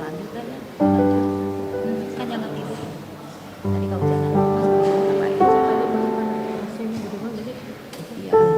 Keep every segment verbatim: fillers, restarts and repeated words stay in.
Lanjut aja, lanjut. Hmm, kan jangan tidur. Tadi kau jangan. Iya.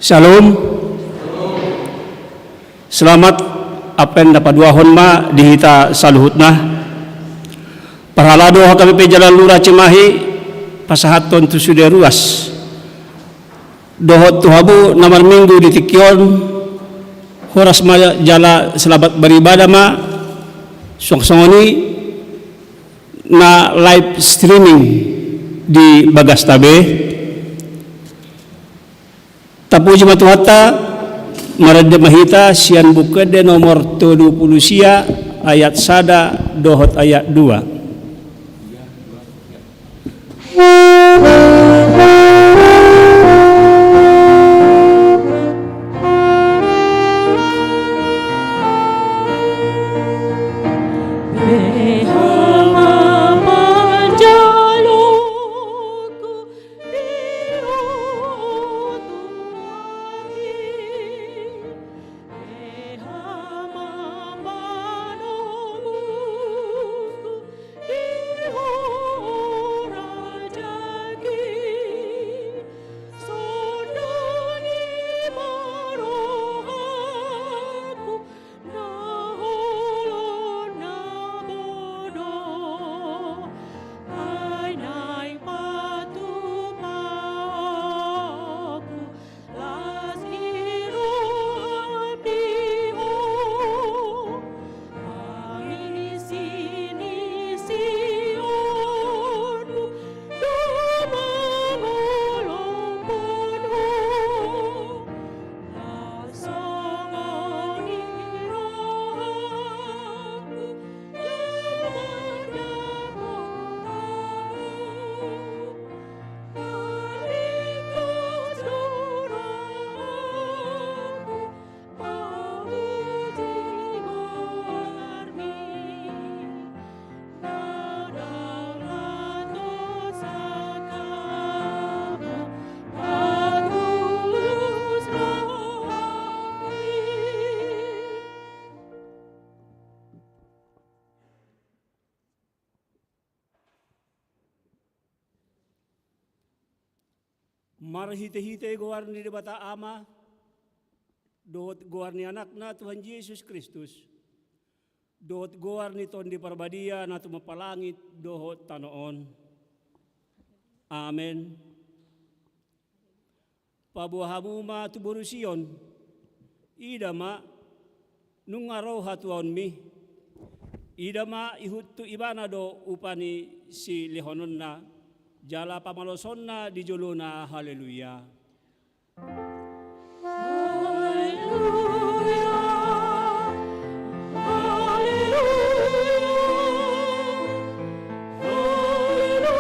Shalom. Selamat Advent na paduahon ma di hita saluhutna. Parhalado H K B P Jalan Lurah Cimahi pasahathon tu sude ruas dohot tu hamu na marminggu di tingki on, horas ma jala selamat beribadah ma. Suang songon i na live streaming di bagasta be. Tapuji ma Tuhanta, marende ma hita sian Buku Ende nomor tolu pulu sia, ayat sada dohot ayat dua. Marhitehite goar ni Debata Ama, dohot goar ni Anakna Tuhan Jesus Kristus, dohot goar ni Tondi Parbadia na tumompa langit dohot tano on. Amen. Paboa hamu ma tu boru Sion. Ida ma, nunga ro hatuaonmi. Ida ma, ihut tu ibana do upa ni silehononna, jala pamalosonna di jolona. Haleluya. Haleluya. Haleluya. Haleluya.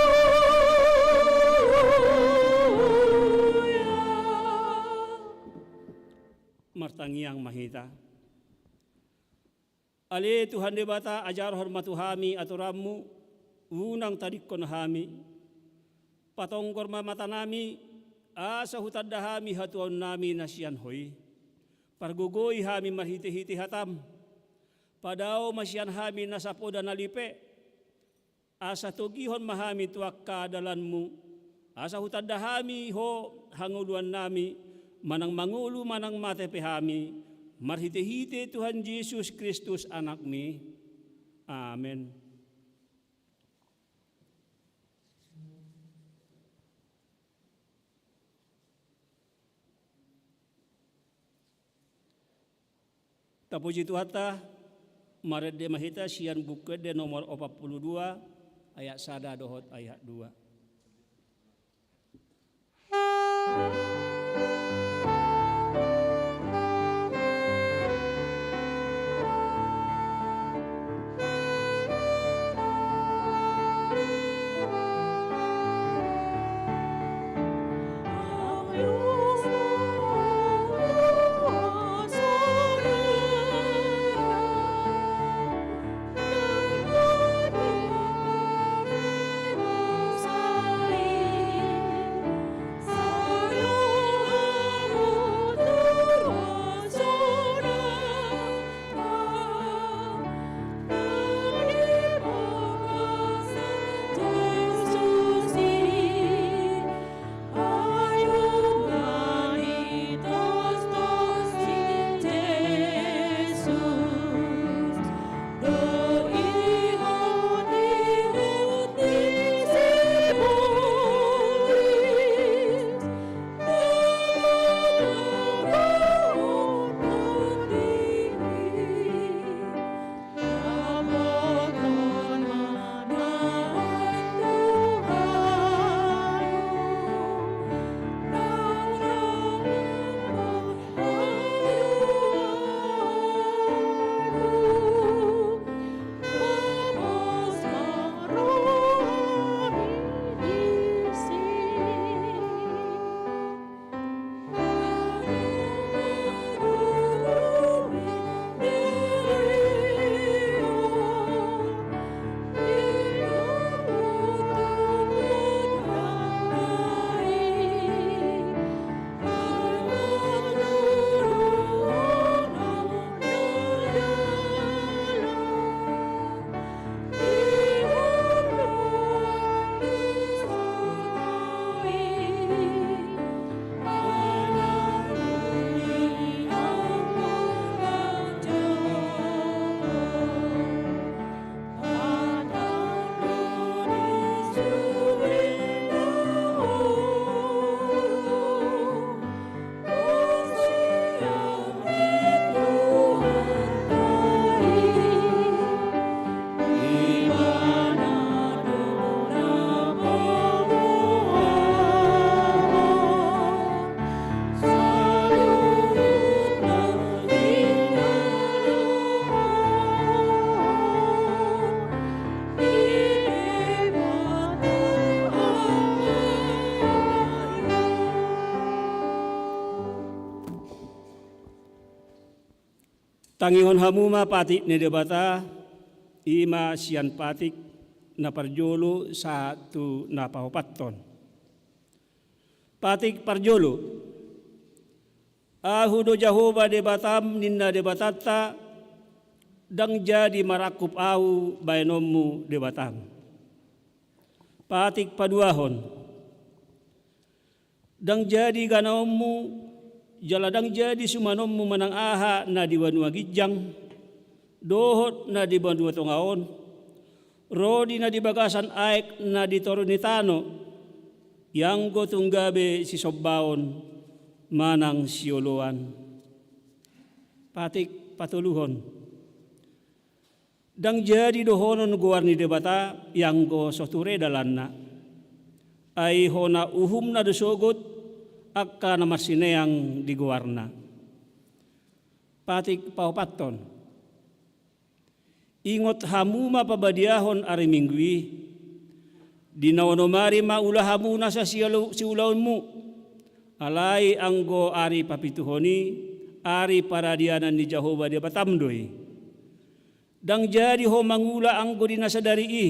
Martangiang ma hita. Ale Tuhan Debata, ajarhon ma tu hami aturanmu, unang tadingkon hami. Patonggor ma matanami, asa hutanda hami hatuaonnami na sian Ho i. Pargogoi hami marhitehite hatam. Padao ma sian hami na sapoda na lipe, asa togihon ma hami tu angka dalanmu, asa hutanda hami Ho hangoluannami, manang mangolu manang mate pe hami, marhitehite Tuhan Jesus Kristus Anakmi. Amen. Tapuji Tuhanta, marende ma hita sian Buku Ende nomor opat pulu dua, ayat sada dohot ayat dua. Tangihon hamu ma patik ni Debata, i ma sian patik na parjolo sahat tu na paopathon. Patik parjolo. Ahu do Jahowa Debatam, ninna Debatanta, ndang jadi marangkup ahu baenonmu Debatam. Patik paduahon. Ndang jadi ganaonmu, jala ndang jadi sumanonmu manang aha na di banua ginjang, dohot na di banua tonga on, ro di na di bagasan aek na di toru ni tano, ianggo tung gabe sisombaon manang sioloan. Patik patoluhon. Ndang jadi dohonon goar ni Debata, ianggo so ture dalanna. Ai hona uhumna do sogot angka na marsineang di goarna. Patik paopathon. Ingot hamu ma pabadiahon ari Minggu i, di na onom ari ma ula hamu nasa sialu-, siulaonmu, alai anggo ari papituhon i, ari paradianan ni Jahowa Debatam do i. Ndang jadi ho mangula anggo di na sadari i,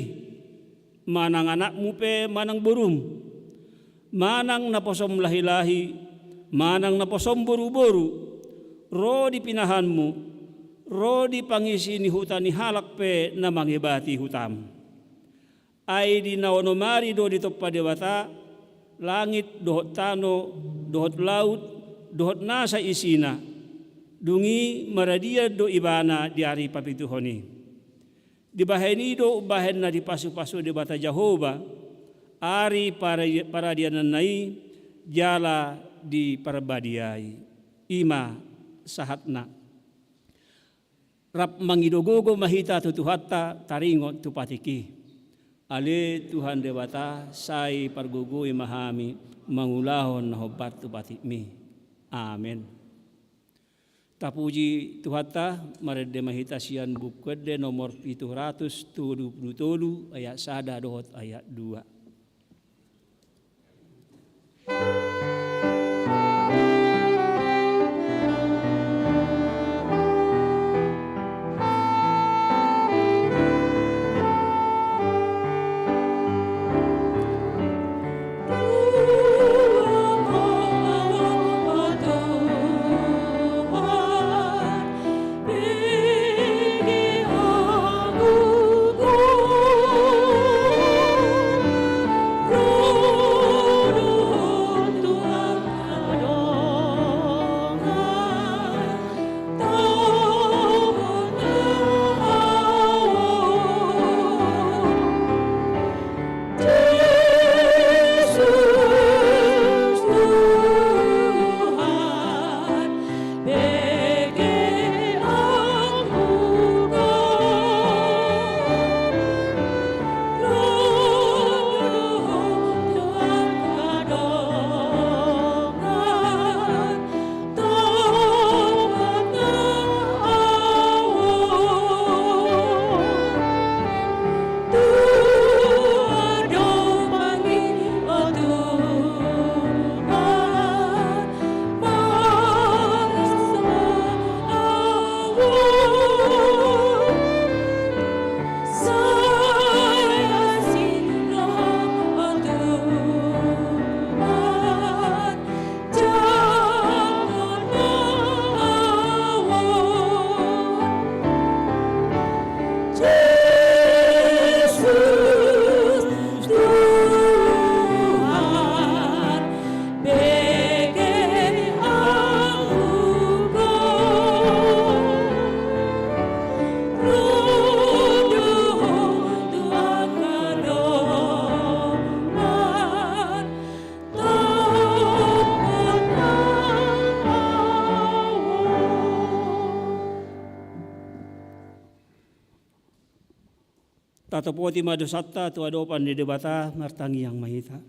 manang anakmu pe manang borum, manang naposom lahilahi, manang naposom boruboru, ro di pinahanmu, ro di pangisi ni huta ni halak pe na mangebati hutam. Ai di na onom ari do ditompa Debata langit dohot tano, dohot laut, dohot nasa isina. Dung i maradian do ibana di ari papituhon i. Dibahen i do umbahen na dipasupasu Debata Jahowa ari para-, paradiananna i jala diparbadiai. I ma sahatna. Rap mangido gogo ma hita tu Tuhanta taringot tu patik i. Ale Tuhan Debata, sai pargogoi ma hami mangulahon na hombar tu patikmi. Amen. Tapuji Tuhanta, marende ma hita sian Buku Ende nomor pitu ratus tolu pulu tolu, ayat sada dohot ayat dua. Tatopoti ma dosanta tu adopan ni Debata, martangiang ma hita.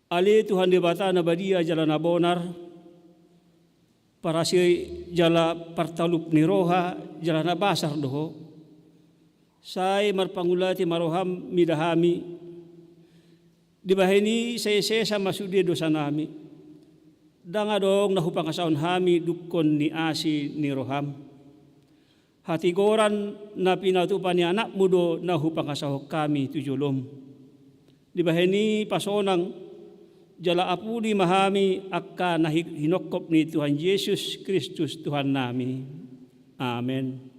Ale Tuhan Debata na badia jala na bonar, parasi jala partalup ni roha jala na basar do Ho. Sai marpangulati ma roham mida hami. Dibahen i sai sesa ma sude dosanami. Ndang adong na hupangasahon hami dungkon ni asi ni roham. Hatigoran na pinatupa ni anakmu do na hupangasahon hami tu jolom. Dibahen i pasonang jala apuli ma hami angka na hi-, hinongkop ni Tuhan Jesus Kristus Tuhannami. Amen.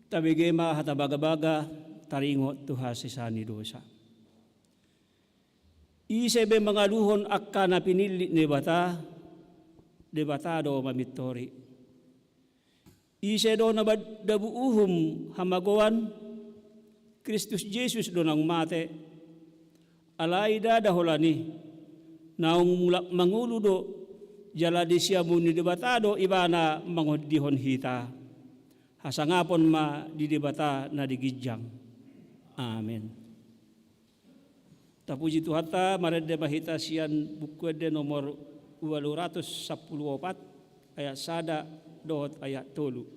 Tabege ma hata bagabaga taringot tu hasesaan ni dosa. Ise be mangaluhon angka na pinillit ni Debata, Debata do mamintori. Ise do na ba-, dabu uhum hamagoan, Kristus Jesus do naung mate. Alai ndada holan i, naung mulak mangolu do, jala di siamun ni Debata do ibana mangondihon hita. Hasangapon ma di Debata na di ginjang. Amen. Tapuji Tuhanta, marende ma hita sian Buku Ende nomor ualu ratus sampulu opat, ayat sada dohot ayat tolu.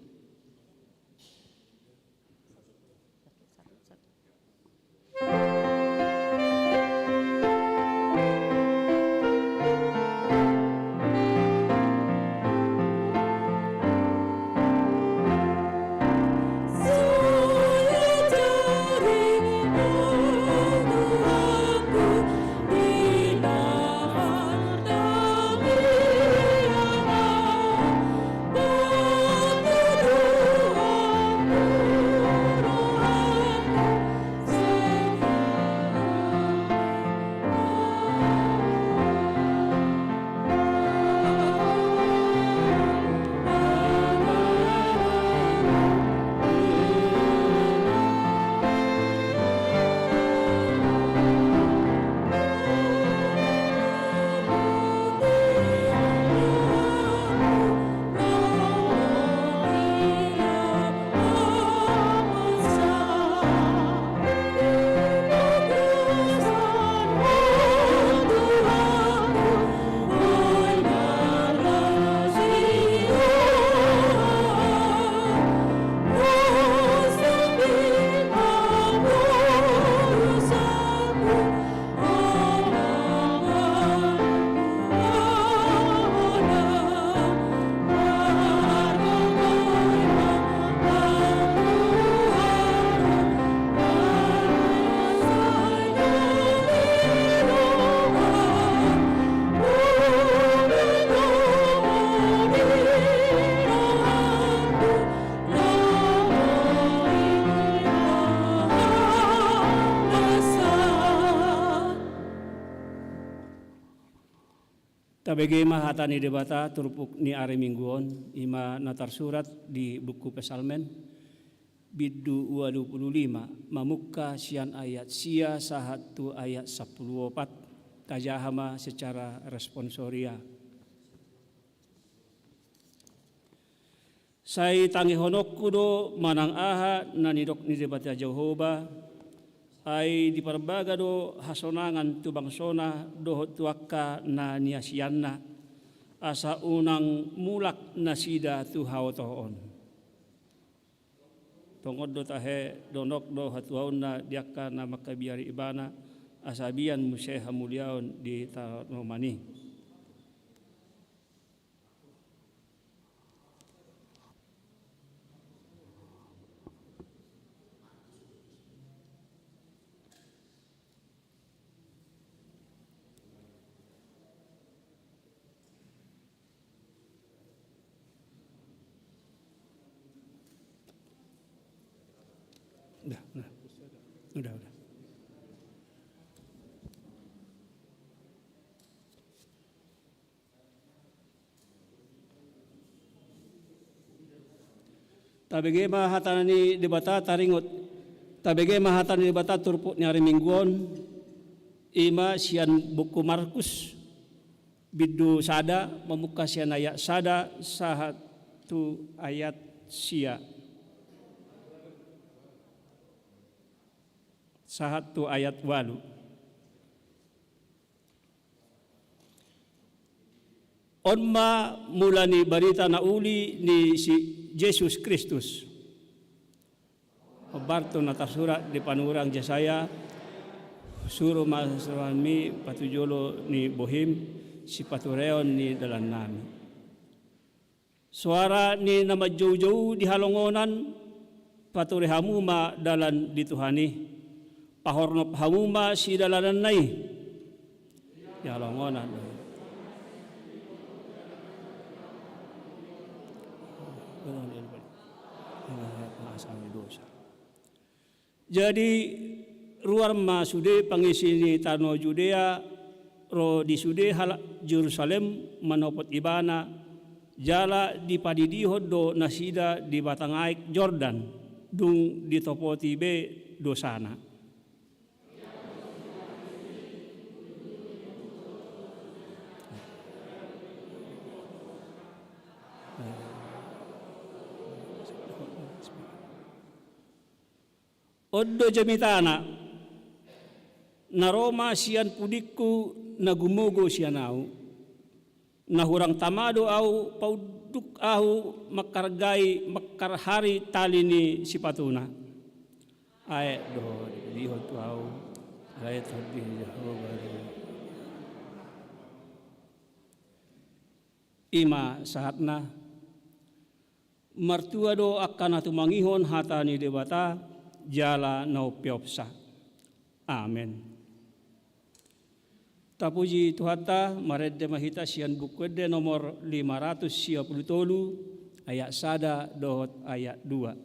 Tabege ma hata ni Debata turpuk ni ari Minggu on, i ma na tarsurat di buku Psalmen, bindu ualu pulu lima, mamungka sian ayat sia sahat tu ayat sampulu opat. Tajaha ma secara responsoria. Sai tangihononku do manang aha na nidok ni Debata Jahowa, ai diparbaga do hasonangan tu bangsona dohot tu angka na niasianna, asa unang mulak nasida tu haotoon. Tongon do tahe, donok do hatuaonna di angka na mangkabiari ibana, asa mian muse hamuliaon di tanoman i. Udah, udah. Udah, udah. Tabege ma hata ni Debata taringot Tabege ma hata ni Debata turpuk ni ari Minggu on, i ma sian buku Markus, bindu sada, mamungka sian ayat sada sahat tu ayat sia. Sahat tu ayat ualu. On ma mula ni barita na uli ni si Jesus Kristus. Hombar tu na tarsurat di panurirang Jesaya, suru ma suruhanmi patujolo ni bohim, sipatureon ni dalannami. Soara ni na manjoujou di halongonan, pature hamu ma dalan di Tuhan i. Pahornop hamu ma sidalananna i. Di halongonan do i. Jadi, ruar ma sude pangisi ni tano Judea ro di sude halak Jerusalem manopot Ibana, jala dipadidihon do nasida di batang aek Jordan, dung ditopoti be dosana. On do jamitana, na ro ma sian pudingku na gumogo sian ahu. Na hurang tama do ahu, paunduk ahu manghargai, mangharhari tali ni sipatuna. Aek do dipadidihon tu ahu, alai Tondi ni Jahowa do. I ma sahatna. Martua do angka na tumangihon hata ni Debata, jala na umpeopsa. Amen. Tapuji Tuhanta, marende ma hita sian Buku Ende nomor lima ratus sia pulu tolu, ayat sada dohot ayat dua.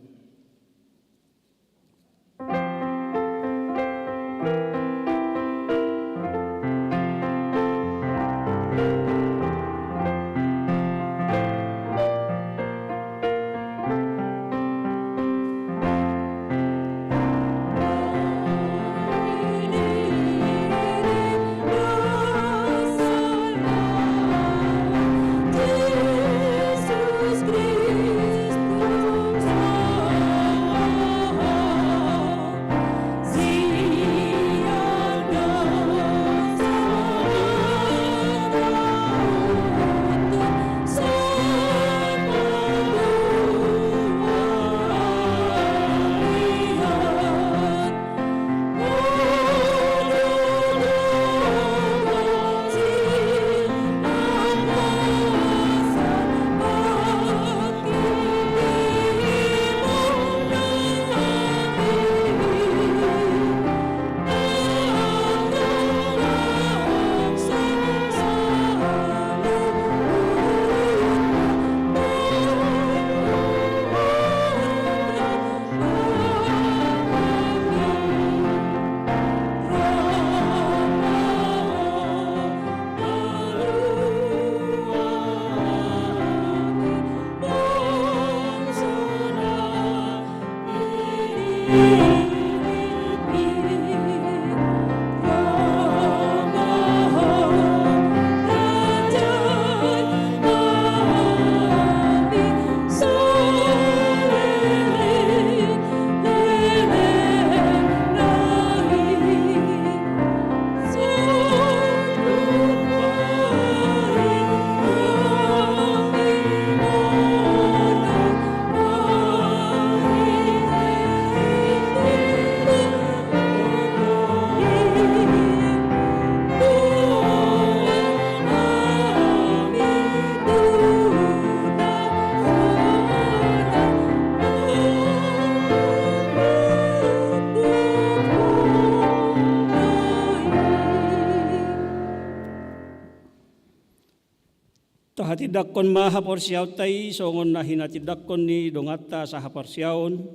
Tahatindangkon ma haporseaonta i songon na hinatindangkon ni donganta sahaporseaon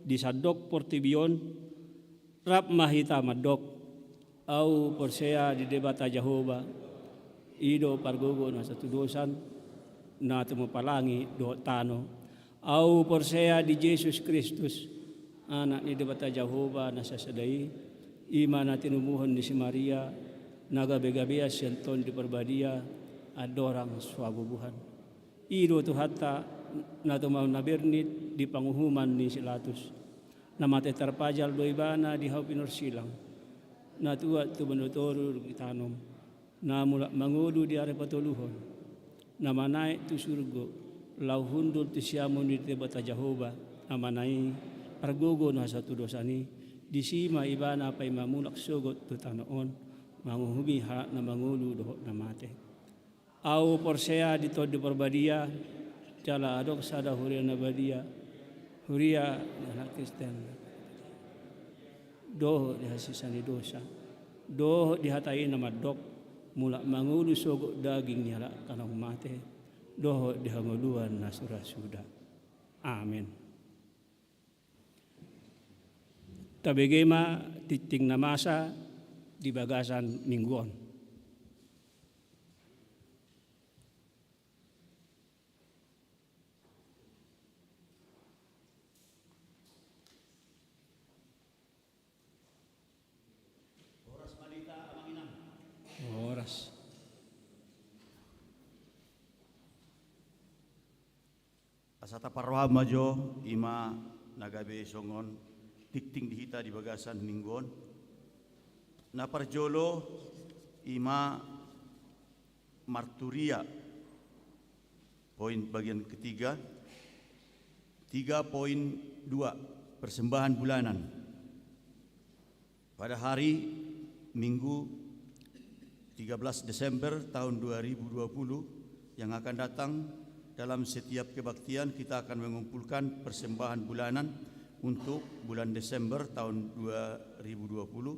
di sandok portibi on. Rap ma hita mandok. Ahu porsea di Debata Jahowa, i do pargogo na so tudosan, na tumopa langit dohot tano. Ahu porsea di Jesus Kristus, Anak ni Debata Jahowa na sasada i, i ma na tinumuhon ni si Maria, na gabe-gabean sian Tondi Parbadia, andorang so habubuhan. I do Tuhanta, na tumau na bernit di panguhuman ni si Latus. Na mate tarpajal do ibana di hau pinorsilang. Na tuat tu banua toru ditanom. Na mulak mangolu di ari patoluhon. Na manaek tu surgo, laho hundul tu siamun ni Debata Jahowa, Amana i, pargogo na so tudosan i, disi ma ibana paima mulak sogot tu tano on, manguhumi halak na mangolu dohot na mate. Ahu porsea di Tondi Parbadia, jala adong sada huria na badia, huria ni halak Kristen. Dohot di hasesaan ni dosa, dohot di hata i na mandok, mulak mangolu sogot daging ni halak na naung mate, dohot di hangoluan na so ra suda. Amen. Tabege ma tingting na masa di bagasan minggu on. Horas ma di hita amang inang. Horas. Asa taparrohahon ma jo, i ma na gabe songon tingting di hita di bagasan minggu on. Na parjolo, i ma marturia. Poin bagian ketiga, tiga poin dua, persembahan bulanan. Pada hari Minggu, tiga belas Desember tahun dua ribu dua puluh, yang akan datang, dalam setiap kebaktian kita akan mengumpulkan persembahan bulanan untuk bulan Desember tahun dua ribu dua puluh.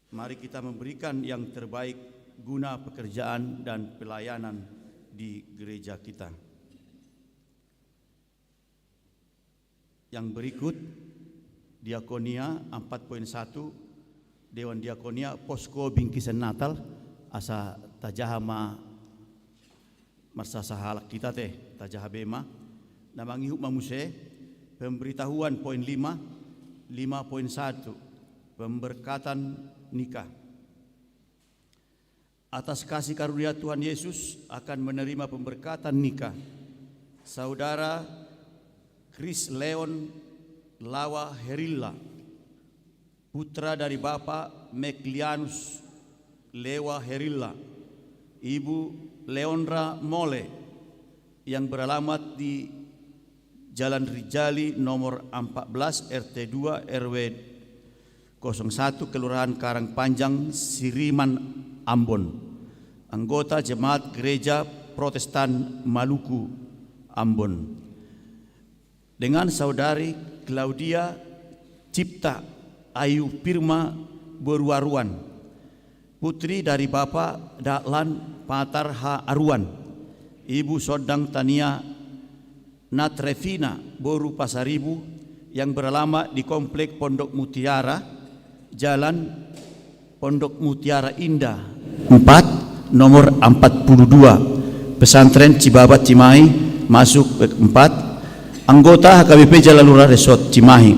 Mari kita memberikan yang terbaik guna pekerjaan dan pelayanan di gereja kita. Yang berikut, diakonia empat poin satu, Dewan Diakonia Posko Bingkisan Natal, asa tajaha ma marsasahalak hita te, tajaha be ma. Na mangihut ma muse, pemberitahuan poin lima, lima poin satu, pemberkatan nikah. Atas kasih karunia Tuhan Yesus akan menerima pemberkatan nikah Saudara Chris Leon Lawa Herilla, putra dari Bapak Meklianus Lewa Herilla, Ibu Leonra Mole, yang beralamat di Jalan Rijali nomor empat belas, R T dua, R W kosong satu, Kelurahan Karangpanjang, Siriman, Ambon. Anggota Jemaat Gereja Protestan Maluku, Ambon. Dengan Saudari Claudia Cipta Ayu Firma boru Aruan, putri dari Bapak Dahlan Patar H. Aruan, Ibu Sondang Tania Natrevina boru Pasaribu, yang beralamat di Komplek Pondok Mutiara, Jalan Pondok Mutiara Indah empat, nomor empat puluh dua, Pesantren Cibabat Cimahi, masuk W empat, anggota H K B P Jalalura Resort Cimahi.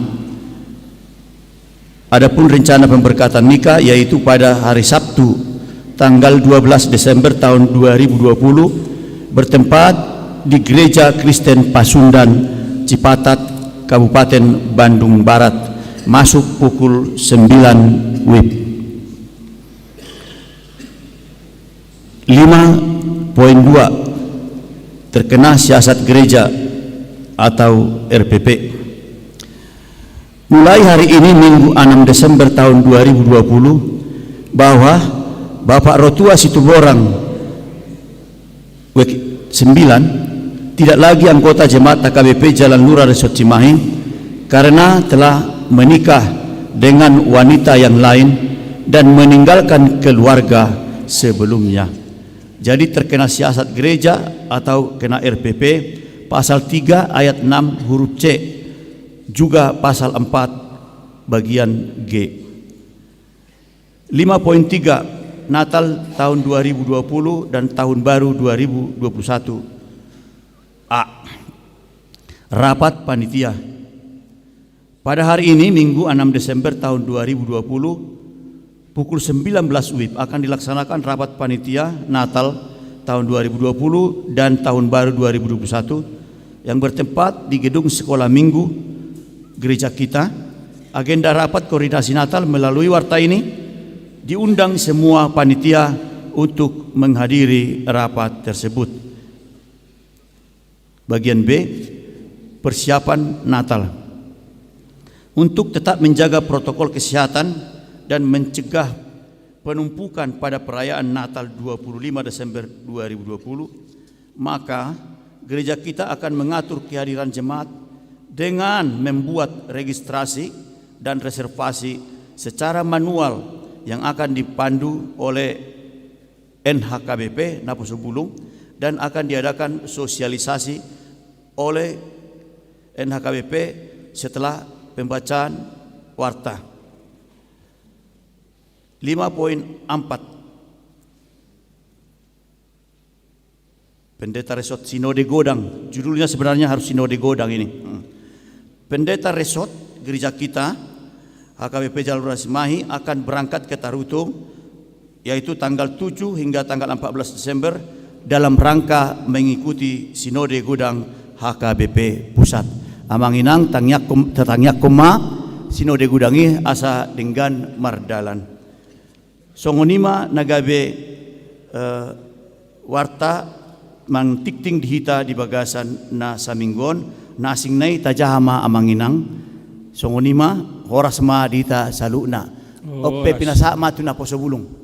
Adapun rencana pemberkatan nikah, yaitu pada hari Sabtu, tanggal dua belas Desember tahun dua ribu dua puluh, bertempat di Gereja Kristen Pasundan, Cipatat, Kabupaten Bandung Barat, masuk pukul sembilan W I B. Lima poin dua, terkena siasat gereja atau R P P. Mulai hari ini, Minggu enam Desember tahun dua ribu dua puluh, bahwa Bapak Rotua Situborang W sembilan tidak lagi anggota jemaat H K B P Jalalura Resort Cimahi karena telah menikah dengan wanita yang lain dan meninggalkan keluarga sebelumnya. Jadi, terkena siasat gereja atau kena R P P, pasal tiga ayat enam huruf C, juga pasal empat bagian G. Lima poin tiga, Natal tahun dua ribu dua puluh dan Tahun Baru dua ribu dua puluh satu. A. Rapat panitia. Pada hari ini, Minggu enam Desember tahun dua ribu dua puluh, pukul sembilan belas wib akan dilaksanakan rapat panitia Natal tahun dua ribu dua puluh dan Tahun Baru dua ribu dua puluh satu yang bertempat di Gedung Sekolah Minggu Gereja Kita. Agenda rapat koordinasi Natal melalui warta ini, diundang semua panitia untuk menghadiri rapat tersebut. Bagian B, persiapan Natal. Untuk tetap menjaga protokol kesehatan dan mencegah penumpukan pada perayaan Natal dua puluh lima Desember dua ribu dua puluh, maka Gereja Kita akan mengatur kehadiran jemaat dengan membuat registrasi dan reservasi secara manual yang akan dipandu oleh N H K B P Naposobulung, dan akan diadakan sosialisasi oleh N H K B P setelah pembacaan warta. Lima poin empat. Pendeta Resort Sinode Godang. Judulnya sebenarnya harus Sinode Godang ini. Hmm. Pendeta Resort Gereja Kita, H K B P Jalan Lurah Simahi, akan berangkat ke Tarutung, yaitu tanggal tujuh hingga tanggal empat belas Desember, dalam rangka mengikuti Sinode Godang H K B P Pusat. Amang inang, tangiangkon, tatangiangkon ma Sinode Godang i asa denggan mardalan. Songon i ma na gabe, eh, warta mangtingting di hita di bagasan na saminggu on. Na asing nai tajaha ma amang inang. Songon i ma, horas ma di hita saluhutna. Oh, horas. Pinasahat ma tu Naposobulung.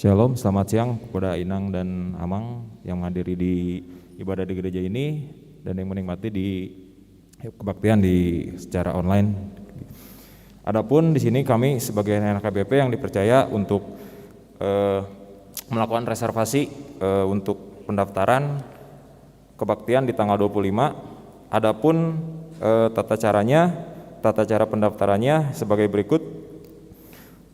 Shalom, selamat siang kepada inang dan amang yang menghadiri di ibadah di gereja ini dan yang menikmati di kebaktian di secara online. Adapun di sini kami sebagai N H K B P yang dipercaya untuk, eh, melakukan reservasi, eh, untuk pendaftaran kebaktian di tanggal dua puluh lima. Adapun, eh, tata caranya, tata cara pendaftarannya sebagai berikut.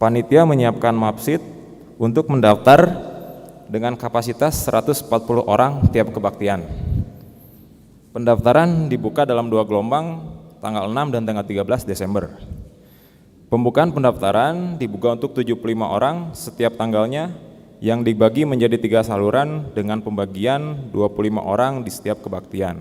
Panitia menyiapkan mapsit untuk mendaftar dengan kapasitas seratus empat puluh orang tiap kebaktian. Pendaftaran dibuka dalam dua gelombang, tanggal enam dan tanggal tiga belas Desember. Pembukaan pendaftaran dibuka untuk tujuh puluh lima orang setiap tanggalnya, yang dibagi menjadi tiga saluran dengan pembagian dua puluh lima orang di setiap kebaktian.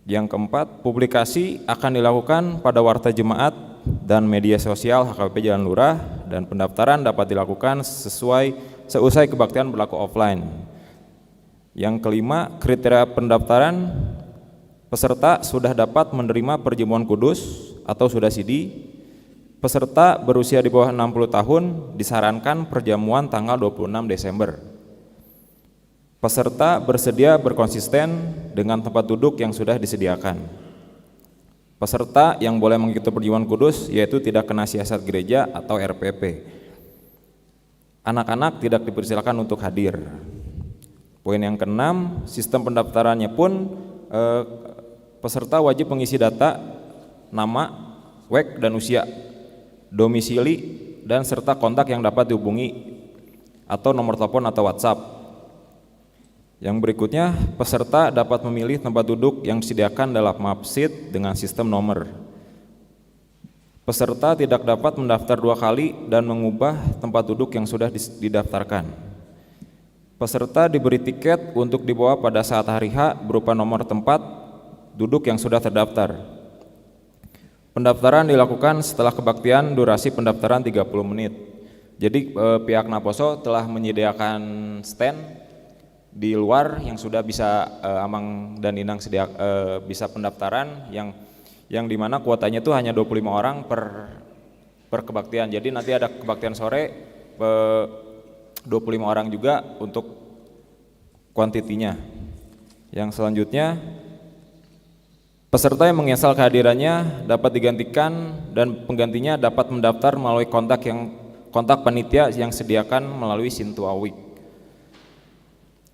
Yang keempat, publikasi akan dilakukan pada warta jemaat dan media sosial H K B P Jalan Lurah, dan pendaftaran dapat dilakukan sesuai, seusai kebaktian berlaku offline. Yang kelima, kriteria pendaftaran: peserta sudah dapat menerima perjamuan kudus atau sudah sidi. Peserta berusia di bawah enam puluh tahun disarankan perjamuan tanggal dua puluh enam Desember. Peserta bersedia berkonsisten dengan tempat duduk yang sudah disediakan. Peserta yang boleh mengikuti perjamuan kudus yaitu tidak kena siasat gereja atau R P P. Anak-anak tidak dipersilakan untuk hadir. Poin yang keenam, sistem pendaftarannya pun, eh, peserta wajib mengisi data nama, wek, dan usia, domisili, dan serta kontak yang dapat dihubungi, atau nomor telepon atau WhatsApp. Yang berikutnya, peserta dapat memilih tempat duduk yang disediakan dalam mapsit dengan sistem nomor. Peserta tidak dapat mendaftar dua kali dan mengubah tempat duduk yang sudah dis-, didaftarkan. Peserta diberi tiket untuk dibawa pada saat hari H berupa nomor tempat duduk yang sudah terdaftar. Pendaftaran dilakukan setelah kebaktian, durasi pendaftaran tiga puluh menit. Jadi, eh, pihak Naposo telah menyediakan stand di luar yang sudah bisa, eh, amang dan inang sedia-, eh, bisa pendaftaran yang, yang di mana kuotanya itu hanya dua puluh lima orang per, per kebaktian. Jadi nanti ada kebaktian sore, eh, dua puluh lima orang juga untuk kuantitinya. Yang selanjutnya, peserta yang menyesal kehadirannya dapat digantikan dan penggantinya dapat mendaftar melalui kontak yang, kontak panitia yang sediakan melalui Sintua Week.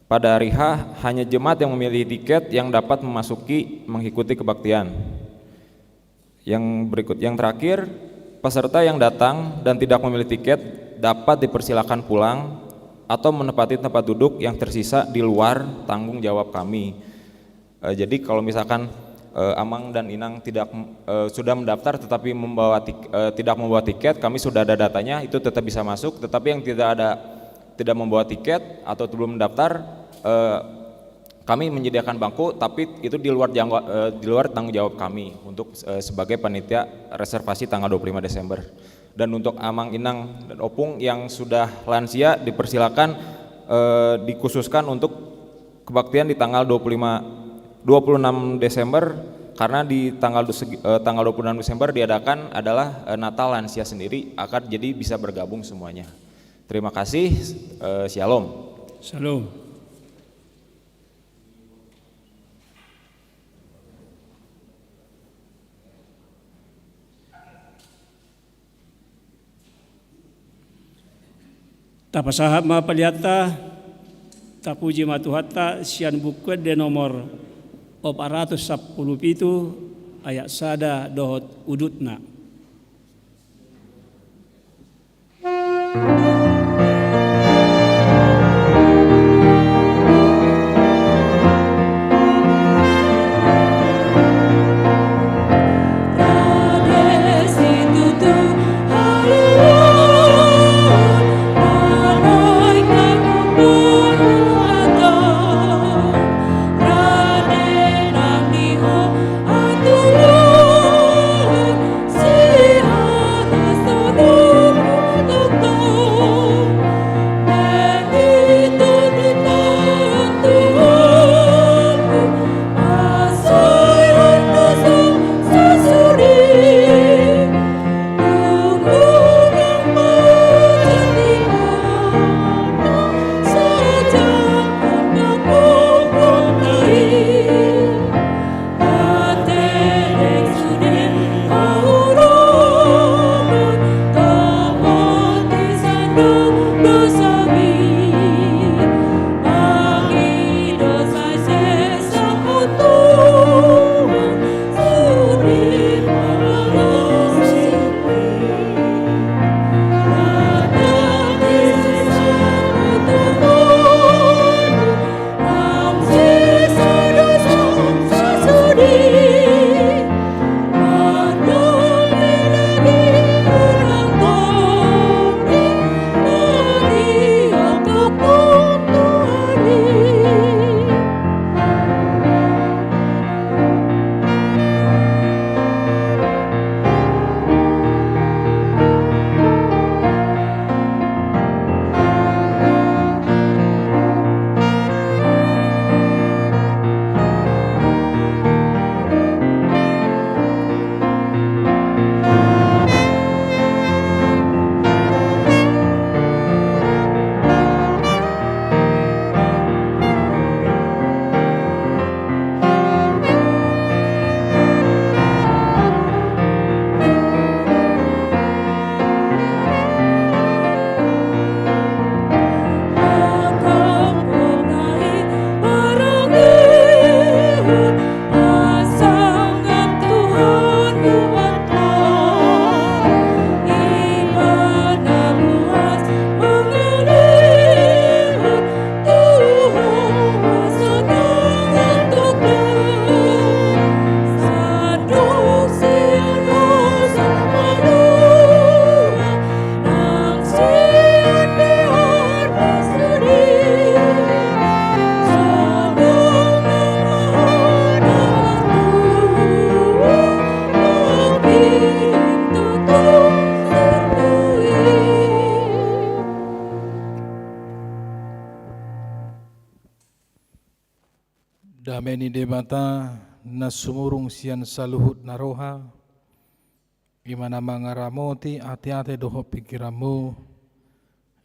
Pada hari H, hanya jemaat yang memilih tiket yang dapat memasuki mengikuti kebaktian. Yang berikut, yang terakhir, peserta yang datang dan tidak memilih tiket dapat dipersilakan pulang atau menempati tempat duduk yang tersisa di luar tanggung jawab kami. Eh, jadi kalau misalkan, eh, Amang dan Inang tidak, eh, sudah mendaftar tetapi membawa tik-, eh, tidak membawa tiket, kami sudah ada datanya, itu tetap bisa masuk. Tetapi yang tidak ada, tidak membawa tiket atau belum mendaftar, eh, kami menyediakan bangku, tapi itu di luar jangkau-, eh, di luar tanggung jawab kami untuk, eh, sebagai panitia reservasi tanggal dua puluh lima Desember. Dan untuk Amang, Inang, dan Opung yang sudah lansia, dipersilakan, eh, dikhususkan untuk kebaktian di tanggal dua puluh lima, dua puluh enam Desember, karena di tanggal du-, segi-, eh, tanggal dua puluh enam Desember diadakan adalah, eh, Natal lansia sendiri, akan jadi bisa bergabung semuanya. Terima kasih, eh, Shalom. Shalom. Tapasahat ma palianta, tapuji ma Tuhanta sian Buku Ende nomor opat ratus sampulu pitu, ayat sada dohot udutna. Dame ni Debata na sumurung sian saluhut na roha, i ma na mangaramoti ateate dohot pingkiranmu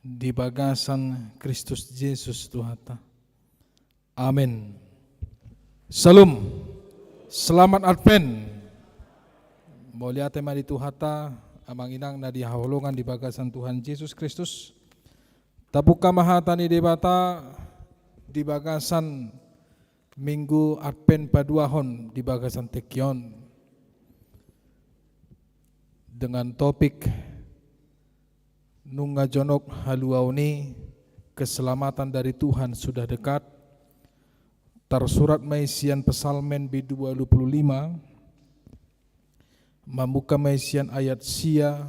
di bagasan Kristus Jesus Tuhanta. Amen. Shalom. Selamat Advent. Mauliate ma di Tuhanta, Amang Inang na di haholongan di bagasan Tuhan Jesus Kristus. Tabuka ma hata ni Debata di bagasan Minggu Advent paduahon di bagasan tingki on. Dengan topik nunga jonok haluaon i, keselamatan dari Tuhan sudah dekat, tarsurat ma i sian Psalmen B dua puluh lima, mamungka ma i sian ayat sia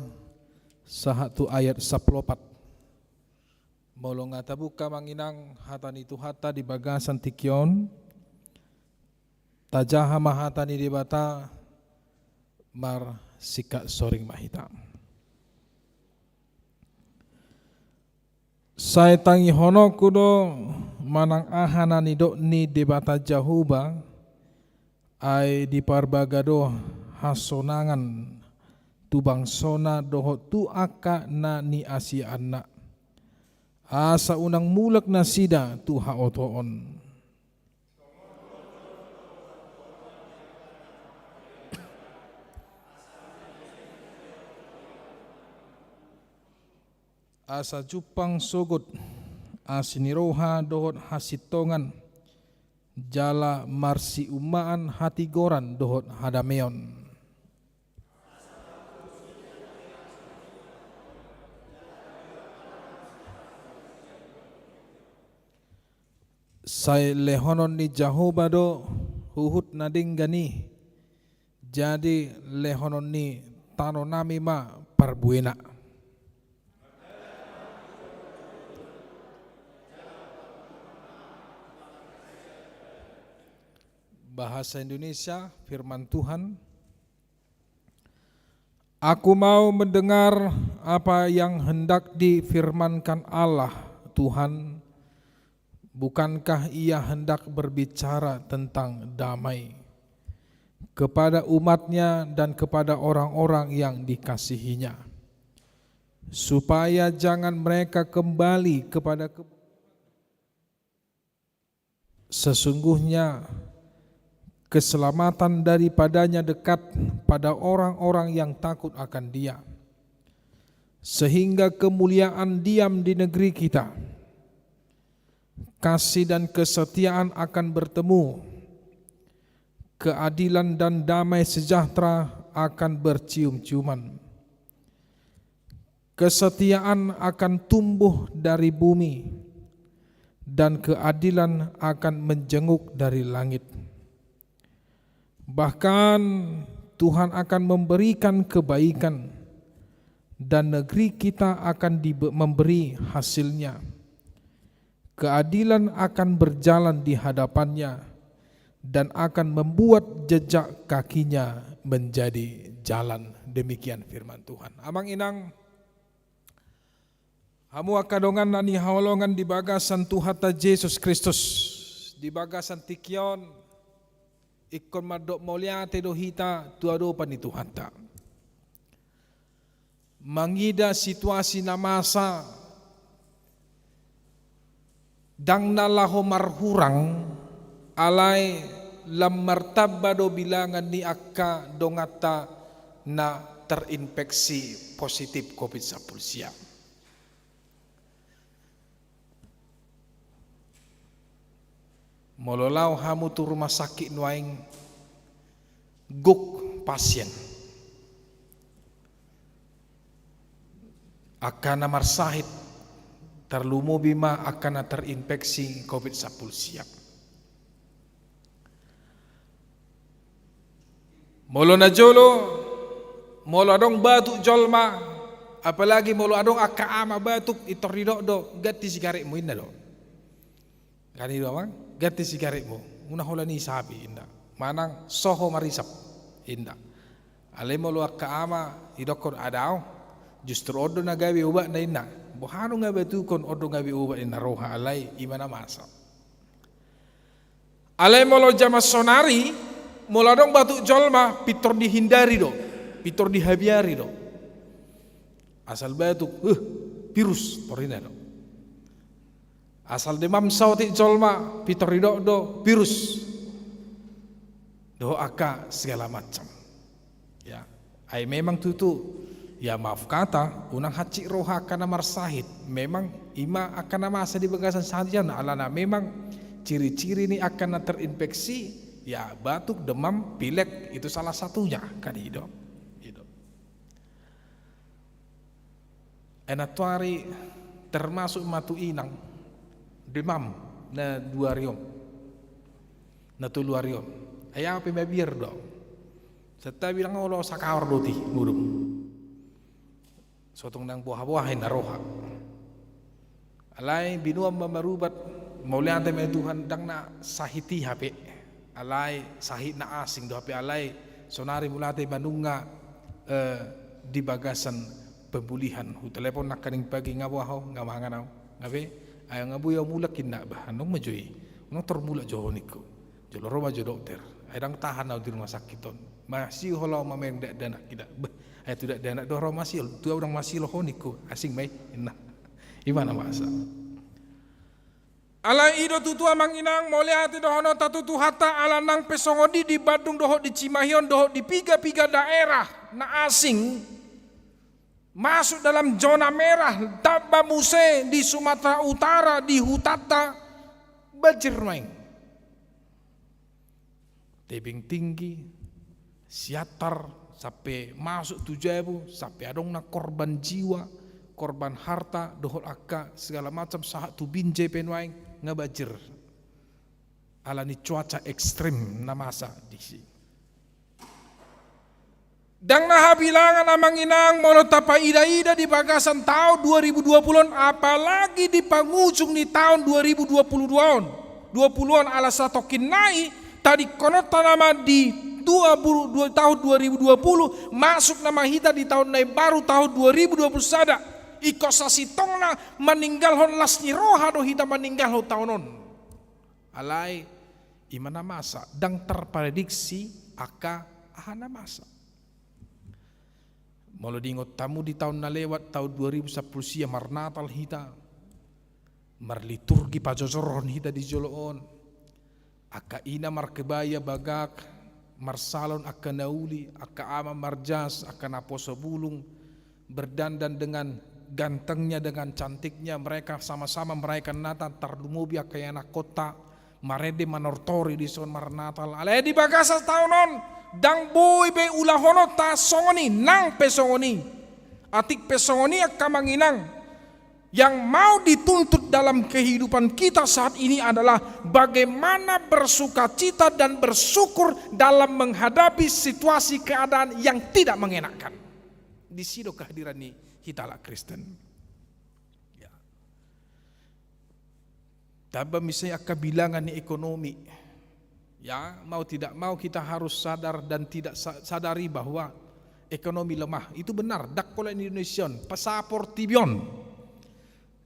sahat tu ayat sampulu opat. Molo nga tabungka, amang inang, hata ni Tuhanta di bagasan tingki on, tajaha ma hata ni Debata, marsingkat soring ma hita. Sai tangihononku do manang aha na nidok ni Debata Jahowa, ai diparbaga do hasonangan tu bangsona dohot tu angka na niasiaanna, asa unang mulak nasida tu haotoon. Asa jumpang sogot asi ni roha dohot hasintongan, jala marsiumaan hatigoran dohot hadameon. Sai lehonon ni Jahowa do huhut na denggan i, jadi lehonon ni tano nami ma parbuena. Bahasa Indonesia, firman Tuhan. Aku mau mendengar apa yang hendak difirmankan Allah, Tuhan. Bukankah Ia hendak berbicara tentang damai kepada umat-Nya dan kepada orang-orang yang dikasihi-Nya, supaya jangan mereka kembali kepada ke-, sesungguhnya keselamatan daripada-Nya dekat pada orang-orang yang takut akan Dia, sehingga kemuliaan diam di negeri kita. Kasih dan kesetiaan akan bertemu, keadilan dan damai sejahtera akan bercium-ciuman. Kesetiaan akan tumbuh dari bumi, dan keadilan akan menjenguk dari langit. Bahkan Tuhan akan memberikan kebaikan, dan negeri kita akan dibe-, memberi hasilnya. Keadilan akan berjalan di hadapan-Nya dan akan membuat jejak kaki-Nya menjadi jalan. Demikian firman Tuhan. Amang inang, hamu angka dongan na hinaholongan di bagasan Tuhanta Jesus Kristus, di bagasan tingki on, ingkon mandok mauliate do hita tu adopan ni Tuhanta. Mangida situasi na masa, ndang na laho marhurang, alai lam martamba do bilangan ni angka donganta na terinfeksi positif covid sampulu sia. Molo laho hamu tu rumah sakit nuaeng, gok pasien. Angka na marsahit, tarlumobi ma angka na terinfeksi covid sampulu sia. Molo na jolo, molo adong batuk jolma, apalagi molo adong angka ama batuk, pintor didok do, ganti sigaretmu, inna do. Kan i do, amang, ganti sigaretmu, unang holan i sapi, inna. Manang soho marisap, inna. Alai molo angka ama, didokkon, adao, justru on do na gabe obatna, inna. Boha do nga batukkon, on do gabe obat, inna, roha, alai i ma na masa. Alai molo jaman saonari, molo adong batuk jolma, pintor dihindari do, pintor dihabiari do. Asal batuk, eh, virus, torina do. Asal demam saotik jolma, pintor didok do, virus. Dohot angka segala macam. Ya, ai memang tutu, ya, maaf kata, unang hansit roha angka na marsahit. Memang i ma angka na masa di bagasan sahit on, alana memang ciri-ciri ni angka na terinfeksi, ya, batuk, demam, pilek, itu salah satunya, kan i do. I do. Ai nantoari termasuk ma tu inang, demam, na dua ari on, na tolu ari on. Ai au pe mabiar do. Santabi nang olo sakaor do ti, mudum. Sotong nang boha-boha na roha. Alai binoan ma marubat, mauliate ma Tuhan, ndang na sahit i hape. Alai sahit na asing do hape, alai sonari mauliate ma nunga, eh, di bagasan pemulihan. Hutelepon nangkaning pagi, nga boha ho, nga mangan au, nga be, ai nga boi au mulak inna, bah, annon ma jo i. Unang tor mulak jo ho ningku. Jolo ro ma jo dokter. Ai ndang tahan au di rumah sakit on. Masihol au mamaen dakdanak, inna. Bah, ai tu dakdanak do ro masihol, tu au ndang masihol ho ningku. Asing ma i, inna. I ma na masa. Alai i do tutu, amang inang, mauliate dohononta tu Tuhanta, ala nang pe songon i di Bandung dohot di Cimahi on dohot di piga-piga daerah na asing, masuk dalam zona merah, tamba muse di Sumatera Utara, di hutanta, banjir nuaeng. Tebing tinggi, Siantar, sampe masuk tu jabu, sampe adong na korban jiwa, korban harta, dohot angka segala macam, sahat tu Binjai pe nuaeng nga banjir. Ala ni cuaca ekstrim na masa disi. Ndang na habilangan, amang inang, molo tapaida-ida di bagasan taon dua ribu dua puluh on, apalagi di pangujung ni taon dua ribu dua puluh dua on, dua puluh on, ala satongkin nai tadingkononta nama di dua puluh, dua, taon dua ribu dua puluh, masuk nama hita di taon na imbaru, taon dua ribu dua puluh sada. Ingkon sasintongna maninggalhon las ni roha do hita maninggalhon taon on. Alai i ma na masa, ndang terprediksi angka aha na masa. Molo diingot hamu di taon na lewat, taon dua ribu sampulu sia, marnatal hita, marliturgi pajojorhon hita di jolo on, angka ina markebaya bagak, marsalon angka na uli, angka ama marjas, angka naposo bulung, berdandan dengan gantengnya, dengan cantiknya, mereka sama-sama merayakan Natal, tarlumobi angka ianakhonta, marende manortori dison marnatal. Alai di bagasan taon on, ndang boi be ulahononta songon i, nang pe songon i. Atik pe songon i, angka amang inang, yang mau dituntut dalam kehidupan kita saat ini adalah bagaimana bersukacita dan bersyukur dalam menghadapi situasi keadaan yang tidak mengenakan. Disi do kehadiran ni hita halak Kristen. Ya. Tamba muse angka bilangan ni ekonomi. Ya, mau tidak mau kita harus sadar dan tidak sa-, sadari bahwa ekonomi lemah. Itu benar, ndang pola Indonesia on, saportibi on.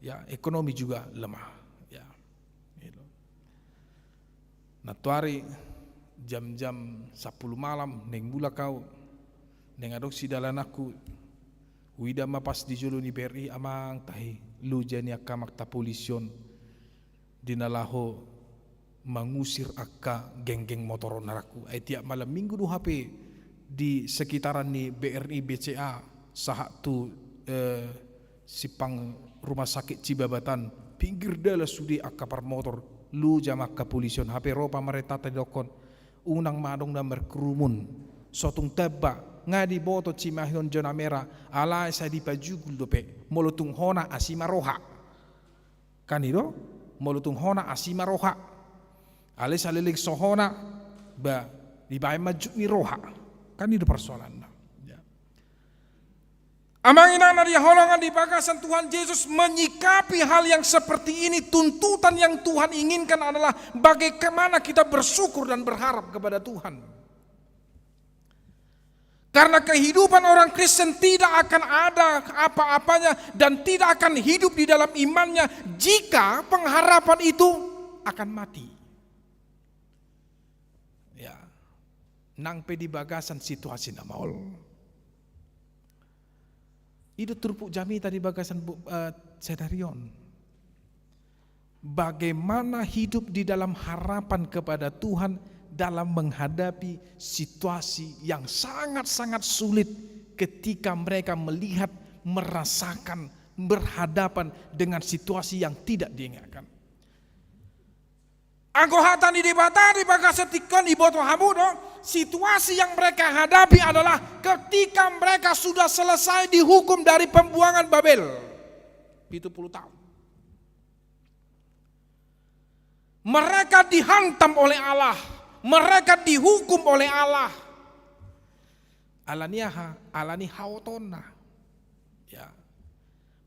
Ya, ekonomi juga lemah. Ya. Gitu. Nantoari jam-jam sampulu malam, naeng mulak au, naeng adong sidalananku, huida ma pas di jolo ni B R I, amang tahi, loja ni angka amanta polisi on, di na laho mangusir angka geng-geng motor on, arangku. Ai tiap malam minggu do hape di sekitaran ni B R I B C A, sahat tu, eh, simpang rumah sakit Cibabatan, pinggir dalan sude angka parmotor, loja ma angka polisi on, hape ro pamarentanta didokkon, unang ma adong na markerumun, so tung tamba, nga diboto Cimahi on zona merah, alai sai dipajugul dope, molo tung hona asi ma roha. Kan i do, molo tung hona asi ma roha. Alai saleleng so hona, ba, dibaen ma juk ni roha. Kan i do persoalanna. Ya. Amang inang na hinaholongan, di bagasan Tuhan Yesus menyikapi hal yang seperti ini, tuntutan yang Tuhan inginkan adalah bagaimana kita bersyukur dan berharap kepada Tuhan. Karena kehidupan orang Kristen tidak akan ada apa-apanya dan tidak akan hidup di dalam imannya jika pengharapan itu akan mati. Ya. Nang pe di bagasan situasi na maol. I do turpuk jamita di bagasan bu-, eh, sadari on. Bagaimana hidup di dalam harapan kepada Tuhan dalam menghadapi situasi yang sangat-sangat sulit ketika mereka melihat, merasakan, berhadapan dengan situasi yang tidak diinginkan. Anggo hata ni Debata di bagasan tingki on, iboto hamu do, situasi yang mereka hadapi adalah ketika mereka sudah selesai dihukum dari pembuangan Babel. Pitu puluh tahun. Mereka dihantam oleh Allah, mereka dihukum oleh Allah. Alani aha? Alani haotonna. Ya.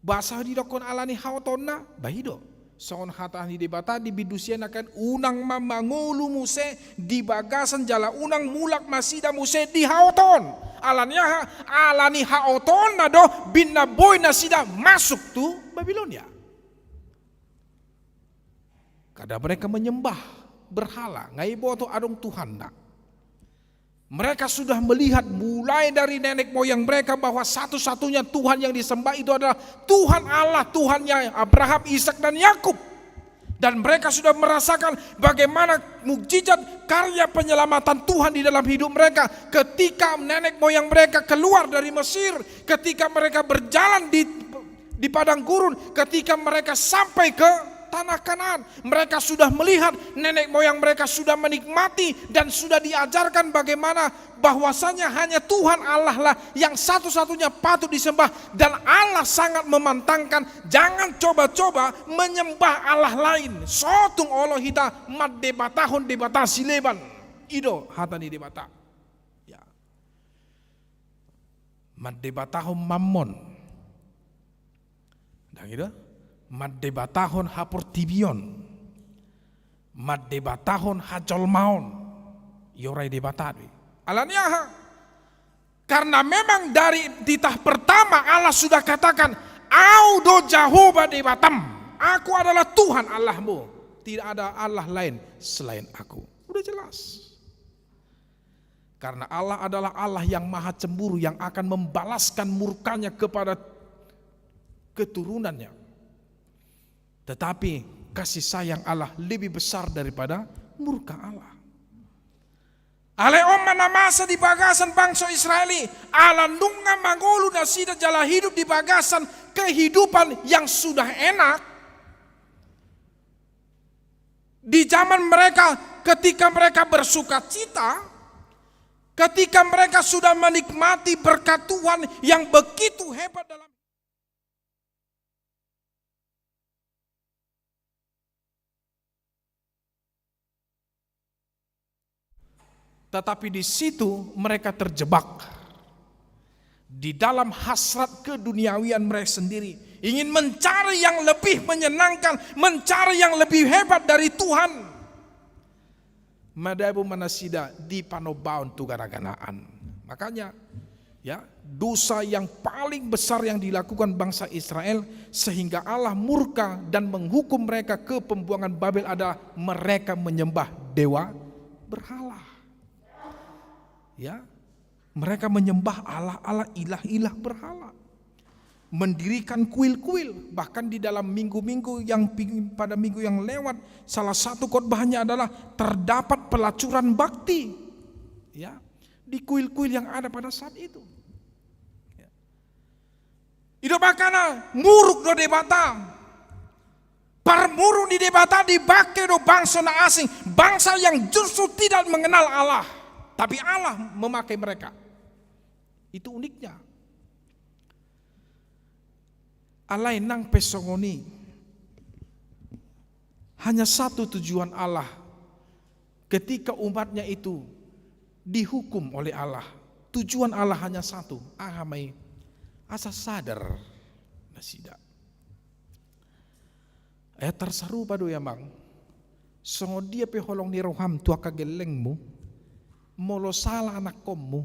Boasa didokkon alani haotonna? Bah, i do. Songon hata ni Debata di bindu sia nangkin, unang ma mangolu muse di bagasan jala unang mulak nasida muse di haoton. Alani aha? Alani haotonna do, binna boi nasida masuk tu Babilonia. Kada mereka menyembah berhala, nga diboto adong Tuhanna. Mereka sudah melihat mulai dari nenek moyang mereka bahwa satu-satunya Tuhan yang disembah itu adalah Tuhan Allah, Tuhannya Abraham, Ishak, dan Yakub. Dan mereka sudah merasakan bagaimana mukjizat karya penyelamatan Tuhan di dalam hidup mereka ketika nenek moyang mereka keluar dari Mesir, ketika mereka berjalan di, di padang gurun, ketika mereka sampai ke tanah Kanaan. Mereka sudah melihat nenek moyang mereka sudah menikmati dan sudah diajarkan bagaimana bahwasanya hanya Tuhan Allah lah yang satu-satunya patut disembah, dan Allah sangat memantangkan, jangan coba-coba menyembah Allah lain. Sotung olo hita mandebatahon debata sileban. I do hata ni Debata. Ya. Mandebatahon mammon. Ndang i do? Mandebatahon haportibion. Mandebatahon hajolmaon. Iorai Debata do i. Alani aha? Karena memang dari titah pertama Allah sudah katakan, Au do Jahowa Debatam. Aku adalah Tuhan Allahmu. Tidak ada Allah lain selain Aku. Udah jelas. Karena Allah adalah Allah yang maha cemburu, yang akan membalaskan murkanya kepada keturunannya. Tetapi kasih sayang Allah lebih besar daripada murka Allah. Alai on ma na masa di bagasan bangso Israel i, ala nunga mangolu nasida jala hidup di bagasan kehidupan yang sudah enak, di zaman mereka, ketika mereka bersukacita, ketika mereka sudah menikmati berkat Tuhan yang begitu hebat dalam Tetapi di situ mereka terjebak di dalam hasrat keduniawian mereka sendiri, ingin mencari yang lebih menyenangkan, mencari yang lebih hebat dari Tuhan. Madabu ma nasida di panombaon tu gana-ganaan. Makanya, ya, dosa yang paling besar yang dilakukan bangsa Israel, sehingga Allah murka dan menghukum mereka ke pembuangan Babel, adalah mereka menyembah dewa berhala. Ya, mereka menyembah allah-allah, ilah-ilah berhala. Mendirikan kuil-kuil. Bahkan di dalam minggu-minggu yang ping-, pada minggu yang lewat, salah satu khotbahnya adalah terdapat pelacuran bakti. Ya, di kuil-kuil yang ada pada saat itu. Ya. I do makana muruk do Debata. Parmuruk ni Debata dipake do bangso na asing, bangsa yang justru tidak mengenal Allah. Tapi Allah memakai mereka. Itu uniknya. Alai nang pe songon i, hanya satu tujuan Allah ketika umatnya itu dihukum oleh Allah. Tujuan Allah hanya satu, aha ma i? Asa sadar nasida. Ayat tarsarupa do i, amang. Songon dia pe holong ni roham tu angka gellengmu, molo sala anakkonmu,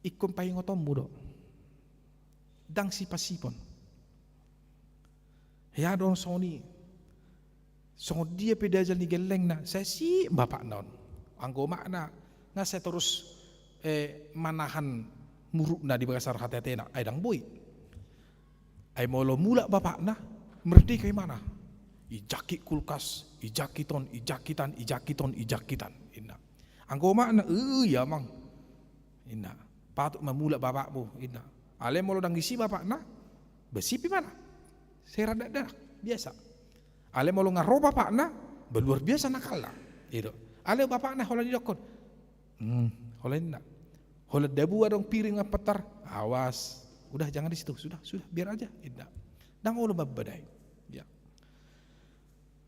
ingkon paingotonmu do. Ndang sipasipon. Ia do songon i. Songon dia pe diajal ni gellengna, sai sip bapakna on. Anggo umakna, nga sai torus, eh, manahan murukna di bagasan hate-hatena, ai ndang boi. Ai molo mulak bapakna, merdeka imana. Ijangkit kulkas, ijangkit on, ijangkit an, ijangkit on, ijangkit an, ninna. Anggo umakna, "Eh, iya, amang," ninna. "Patut ma mulak bapakmu," ninna. Alai molo ndang disi bapakna, bah sip imana. Sai rada dakdanak, biasa. Alai molo nga ro bapakna, bah luar biasa nakalna. I do. Alai bapakna holan didokkon, "Hmm," holan ninna. "Holan dabu adong piring ampetar, awas. Udah, jangan di situ, sudah, sudah, biar aja. Inda. Ndang olo mambadai. Ya.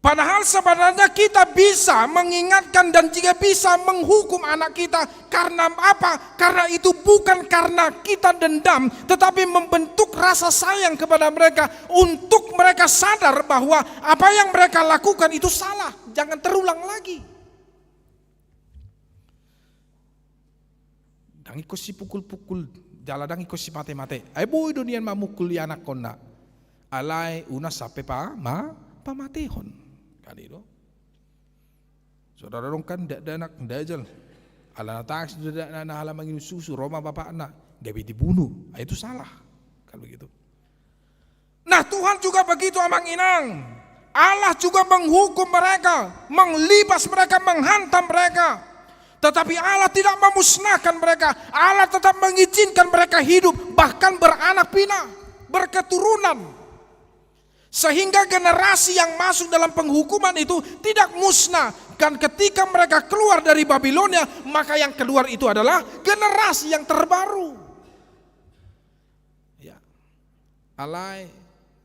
Padahal sebenarnya kita bisa mengingatkan dan juga bisa menghukum anak kita. Karena apa? Karena itu bukan karena kita dendam, tetapi membentuk rasa sayang kepada mereka, untuk mereka sadar bahwa apa yang mereka lakukan itu salah, jangan terulang lagi. Ndang ingkon sipukul-pukul, jala ndang ingkon sipate-mate. Ai boi do nian mamukul ianakhonna. Alai unang sampe pa, ma, pamatehon. Kan i do. Saudara dong kan, dakdanak, ndajal. Ala na tangis do dakdanak, ala manginum susu, ro ma bapakna, gabe dibunu. Ah, itu salah. Kan begitu. Nah, Tuhan juga begitu, Amang Inang. Allah juga menghukum mereka, menglibas mereka, menghantam mereka. Tetapi Allah tidak memusnahkan mereka. Allah tetap mengizinkan mereka hidup, bahkan beranak pinak, berketurunan. Sehingga generasi yang masuk dalam penghukuman itu tidak musnah. Dan ketika mereka keluar dari Babilonia, maka yang keluar itu adalah generasi yang terbaru. Ya. Alai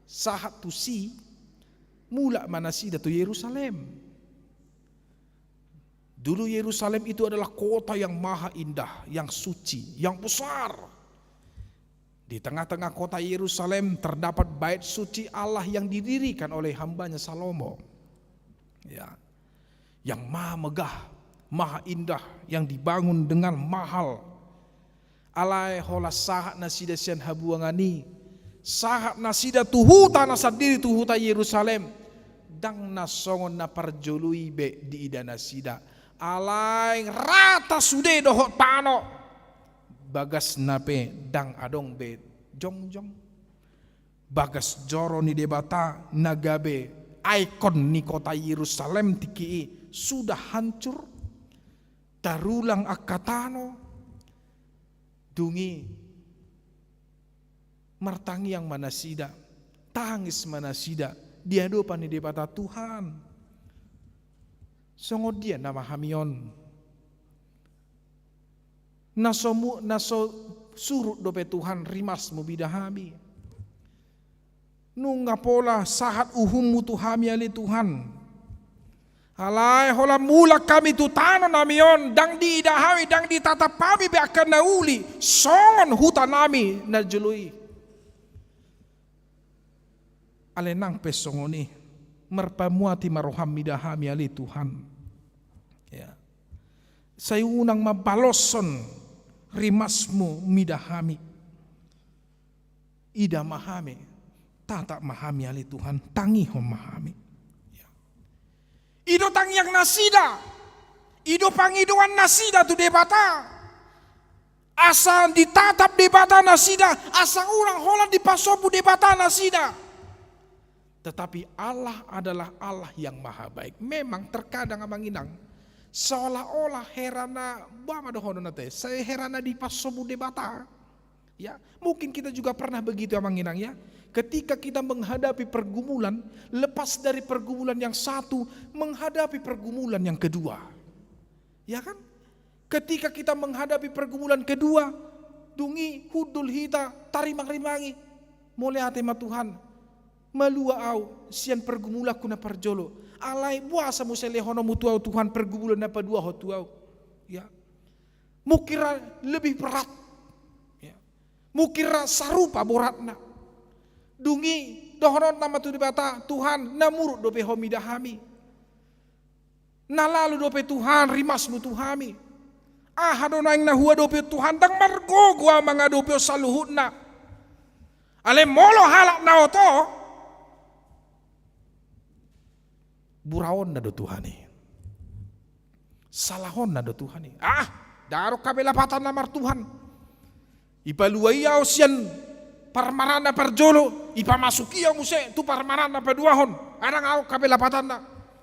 sahat tusi, mulak ma nasida tu Yerusalem. Dulu Yerusalem itu adalah kota yang maha indah, yang suci, yang besar. Di tengah-tengah kota Yerusalem terdapat bait suci Allah yang didirikan oleh hambanya Salomo. Ya. Yang maha megah, maha indah, yang dibangun dengan mahal. Alai holan sahat nasida sian habuangan i, sahat nasida tu huta na sandiri, tu huta Yerusalem, ndang na songon na parjolo i be diida nasida. Alai rata sude dohot tano. Bagasna pe ndang adong be jongjong. Bagas joro ni Debata na gabe ikon ni kota Yerusalem tingki i sudah hancur, tarulang angka tano. Dung i martangiang ma nasida, tangis ma nasida di adopan ni Debata, Tuhan, songon dia nama hami on? Na so mu-, na so surut dope Tuhan rimasmu mida hami. Nunga pola sahat uhummu tu hami ale Tuhan. Alai holan mulak hami tu tano nami on, ndang diida hami, ndang ditatap hami be angka na uli songon huta nami na jolo i. Alai nang pe songon i, marpamuati ma roham mida hami ale Tuhan. Ya. Sai unang ma baloshon rimasmu mida hami. Ida ma hami, tatap ma hami ale Tuhan, tangihon ma hami. Ya. I do tangiang nasida, i do pangidoan nasida tu Debata. Asa ditatap Debata nasida, asa unang holan dipasombu Debata nasida. Tetapi Allah adalah Allah yang maha baik. Memang terkadang, Amang Inang, seolah-olah herana, boha ma dohonon ate, sai herana dipasombu Debata. Ya, mungkin kita juga pernah begitu, Amang Inang, ya. Ketika kita menghadapi pergumulan, lepas dari pergumulan yang satu, menghadapi pergumulan yang kedua. Ya kan? Ketika kita menghadapi pergumulan kedua, dung i hundul hita, tarimang-rimangi. Mauliate ma Tuhan, malua au sian pergumulanku na parjolo. Alai boasa muse lehononmu tu au Tuhan pergumulan na paduahon tu au? Ya. Mungkin ra lebih berat. Ya. Mungkin ra sarupa boratna. Dung i dohononna ma tu Debata, Tuhan, na muruk dope Ho mida hami. Na lalu dope Tuhan rimasmu tu hami. Aha do naeng na huadopi Tuhan, ndang margogo au mangadopi on saluhutna. Alai molo halak na oto, buraonna do Tuhan i. Salahonna do Tuhan i. Ah, ndang adong hape lapatanna mar Tuhan. Ipalua ia au sian parmaranna parjolo, ipamasuk ia muse tu parmaranna paduahon. Ndang adong hape lapatanna.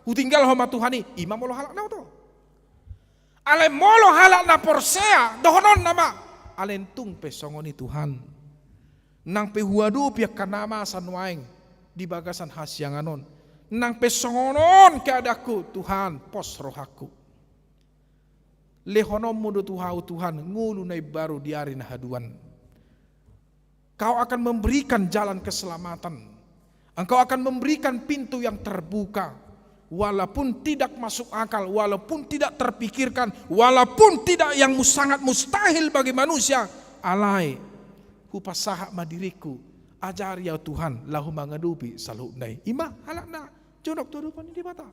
Hutinggalhon ma Tuhan i, i ma molo halak na oto. Alai molo halak na porsea, dohononna ma, alai tung pe songon i Tuhan. Nang pe huadopi angka na masa nuaeng di bagasan hasiangan on, nang pe songon on keadaanku, Tuhan, pos rohangku. Lehononmu do tu au Tuhan ngolu na imbaru di ari na haduan. Kau akan memberikan jalan keselamatan. Engkau akan memberikan pintu yang terbuka. Walaupun tidak masuk akal, walaupun tidak terpikirkan, walaupun tidak yang mus-, sangat mustahil bagi manusia, alai hupasahat ma diringku, ajari au Tuhan, laho mangadopi saluhutna i. I ma halak na jonok tu adopan ni Debata.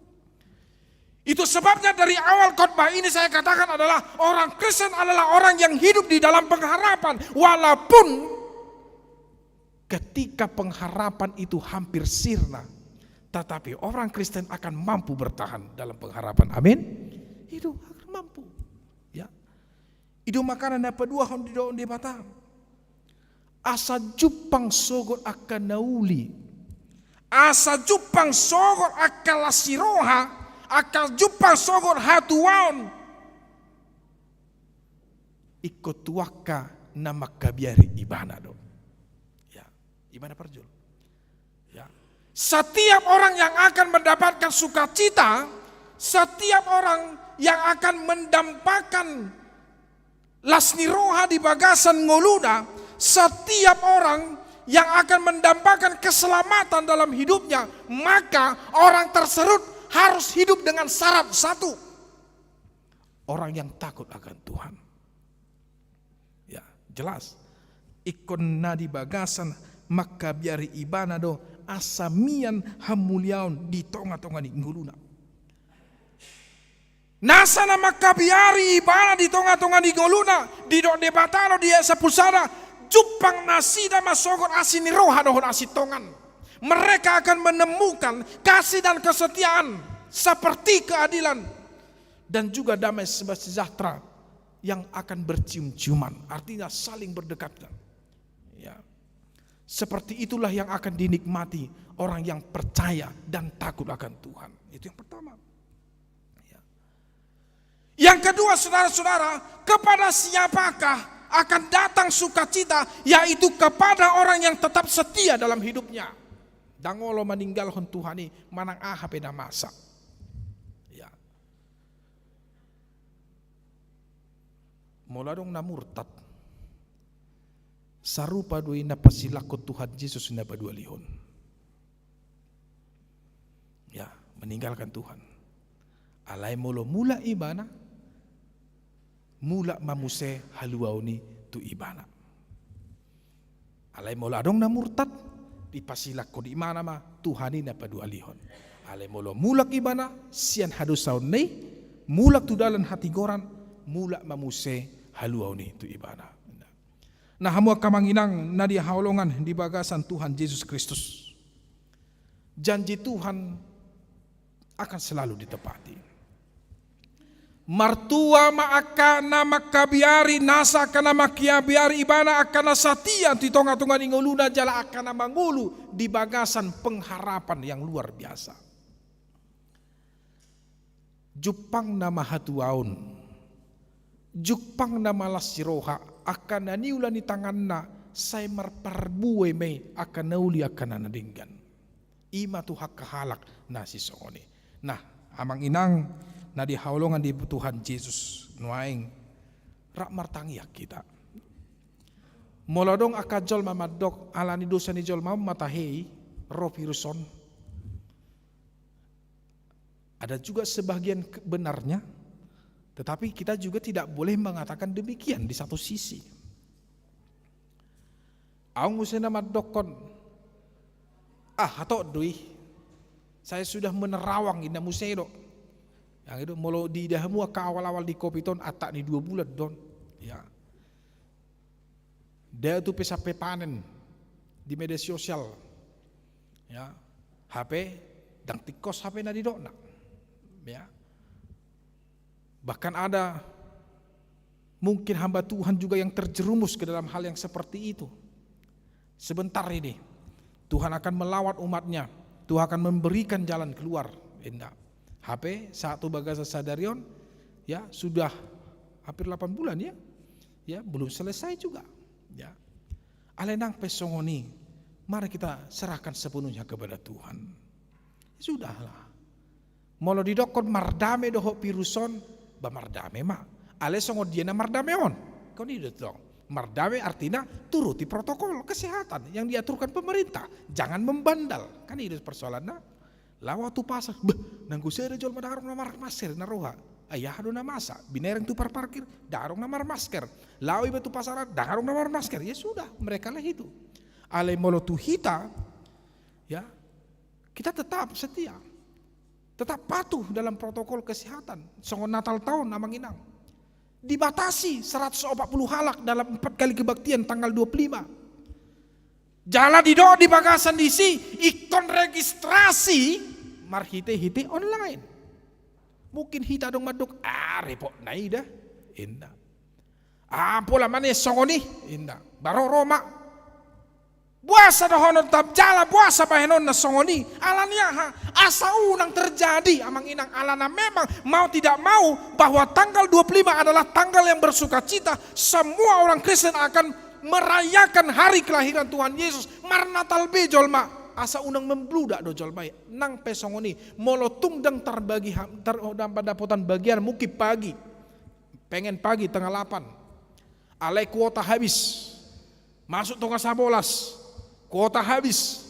Itu sebabnya dari awal khotbah ini saya katakan adalah orang Kristen adalah orang yang hidup di dalam pengharapan. Walaupun ketika pengharapan itu hampir sirna, tetapi orang Kristen akan mampu bertahan dalam pengharapan. Amin. Itu akan mampu. Ya. I do makana na paduahon didok Debata. Asa jumpang sogot angka na uli. Asa jumpang sogot angka las ni roha, angka jumpang sogot hatuaon. Ingkon tu angka na mangkabiari ibana do. Ya, ibana parjolo. Ya. Setiap orang yang akan mendapatkan sukacita, setiap orang yang akan mendapatkan las ni roha di bagasan ngoluna, setiap orang yang akan mendapatkan keselamatan dalam hidupnya, maka orang tersebut harus hidup dengan syarat satu. Orang yang takut akan Tuhan. Ya, jelas. Ingkon na di bagasan mangkabiari ibana do asa mian hamuliaon di tonga-tonga ni ngoluna. Nasa na mangkabiari ibana di tonga-tonga ni ngoluna, didok Debata do di ayat sampulu sada, jumpang nasida ma sogot asi ni roha dohot asi tongan. Mereka akan menemukan kasih dan kesetiaan seperti keadilan dan juga damai sejahtera yang akan bercium-ciuman, artinya saling berdekatan. Ya. Seperti itulah yang akan dinikmati orang yang percaya dan takut akan Tuhan. Itu yang pertama. Ya. Yang kedua, saudara-saudara, kepada siapakah akan datang sukacita, yaitu kepada orang yang tetap setia dalam hidupnya. Ndang olo maninggalhon Tuhan i manang aha pe na masa. Ya. Molo adong na murtad, sarupa do i na pasilangkon Tuhan Jesus na paduahalihon. Ya, meninggalkan Tuhan. Alai molo mulak ibana, mulak ma muse haluaon i tu ibana. Alai molo adong na murtad, dipasilangkon ibana ma Tuhan i na paduahalihon. Alai molo mulak ibana sian hadosaonna i, mulak tu dalan hatigoran, mulak ma muse haluaon i tu ibana. Nah, hamu angka amang inang na dihaholongan di bagasan Tuhan Jesus Kristus, janji Tuhan akan selalu ditepati. Martua ma angka na mangkabiari, nasa angka na mangkabiari ibana, angka na satia di tonga-tonga ni ngoluna jala angka na mangolu di bagasan pengharapan yang luar biasa. Jumpang na mahatuaon, jumpang na malas ni roha, angka na niula ni tanganna sai marparbue ma i angka na uli angka na denggan. I ma tu angka halak na sisongon i. Nah, amang inang na dihaholongan di Tuhan Jesus, nuaeng rap martangiang hita. Molo adong angka jolma mandok ala ni dosa ni jolma on ma tahe i ro virus on. Ada juga sebagian ke-, benarnya, tetapi kita juga tidak boleh mengatakan demikian di satu sisi. Adong muse na mandokkon, "Ah, hatop do i. Saya sudah menerawang," ninna muse do. Yang itu molo diida hamu angka awal-awal di covid on, antak ni dua bulan do on. Ya. Ndada tutu pe sampe panen di media sosial. Ya. Hape ndang tingkos hape na didokna. Ya. Bahkan ada mungkin hamba Tuhan juga yang terjerumus ke dalam hal yang seperti itu. Sebentar ini, Tuhan akan melawat umat-Nya. Tuhan akan memberikan jalan keluar, ninna. Hape sahat tu bagasan sadari on, ya, sudah hampir delapan bulan, ya. Ya, belum selesai juga. Ya. Alai nang pe songon i, mari kita serahkan sepenuhnya kepada Tuhan. Sudahlah. Molo didokkon mardame dohot virus on, ba mardame ma. Alai songon dia na mardame on? Kan i do tong. Mardame artina turuti protokol kesehatan yang diaturkan pemerintah. Jangan membandel. Kan i do persoalanna. Laho tu pasar, bah, nanggo sada jolma ndang adong na marmasker na roha. Ai aha do na masa, binereng tu parparkir, ndang adong na marmasker. Laho iba tu pasaran, ndang adong na marmasker. Ya sudah, mereka lah itu. Alai molo tu hita, ya, kita tetap setia. Tetap patuh dalam protokol kesehatan. Songon Natal ta on, amang inang. Dibatasi seratus opat puluh halak dalam empat kali kebaktian tanggal dua puluh lima. Jala didok di bagasan disi, ingkon registrasi marhite-hite online. Mungkin hita adong mandok, ah, repot na i da. Inda. Ah, pola ma nian songon i. Inda. Ba ro, ro ma. Boasa dohononta jala boasa bahenonna songon i? Ala ni aha? Asa unang terjadi, amang inang, alana memang mau tidak mau bahwa tanggal dua puluh lima adalah tanggal yang bersukacita. Semua orang Kristen akan merayakan hari kelahiran Tuhan Yesus. Marnatal be jolma. Asa unang membludak do jolma i. Nang pe songon i, molo tung ndang tarbagi ha-, tar-, ndang pandapotan bagian, mungkin pagi. Pengen pagi tengah lapan. Alai kuota habis. Masuk tengah sabolas, kuota habis.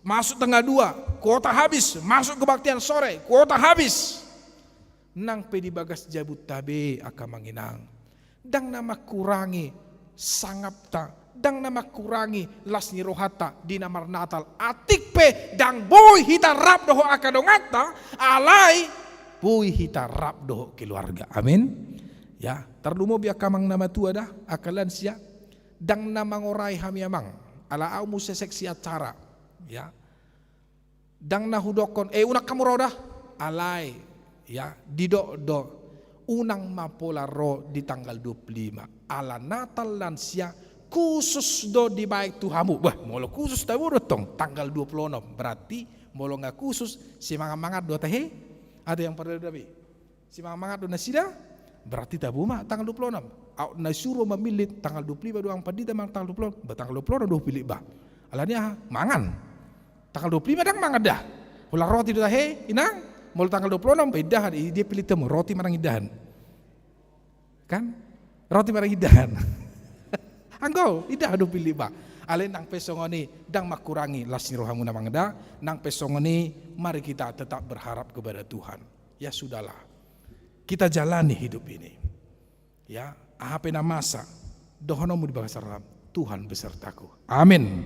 Masuk tengah dua, kuota habis. Masuk kebaktian sore, kuota habis. Nang pe di bagas jabunta be, angka amang inang, ndang na mangkurangi sangapta, ndang na mangkurangi las ni rohanta di na marnatal. Atik pe ndang boi hita rap dohot angka donganta, alai boi hita rap dohot keluarga. Amin. Ya, tarlumobi angka amang na matua da, angka lansia. Ndang na mangorai hami, amang, ala ahu muse seksi acara, ya. Ndang na hudokkon, eh, unang hamu ro da. Alai, ya, didok do, unang ma pola ro di tanggal dua puluh lima. Ala Natal lansia khusus do dibaen tu hamu. Bah, molo khusus tabo do tong tanggal dua puluh enam. Berarti molo nga khusus, simangan-mangan do tahe. Ada yang perlu lebih? Simangan-mangan do nasida, berarti tabo ma tanggal dua puluh enam. Aut na suro mamillit tanggal dua puluh lima do amang pandita manang tanggal dua puluh enam, ba tanggal dua puluh enam do hupillit ba. Ala ni aha? Mangan. Tanggal dua puluh lima ndang mangan da. Holan roti do tahe, inang, molo tanggal dua puluh enam, ba indahan, i dia pillit hamu, roti manang indahan. Kan? Roti manang indahan. Anggo, indahan do pillit ba. Alai nang pe songon i, ndang mangkurangi las ni rohamuna, amang da, nang pe songon i, mari kita tetap berharap kepada Tuhan. Ya sudahlah. Kita jalani hidup ini. Ya, aha pe na masa, dohononmu di bagasan roham, Tuhan besertaku. Amin.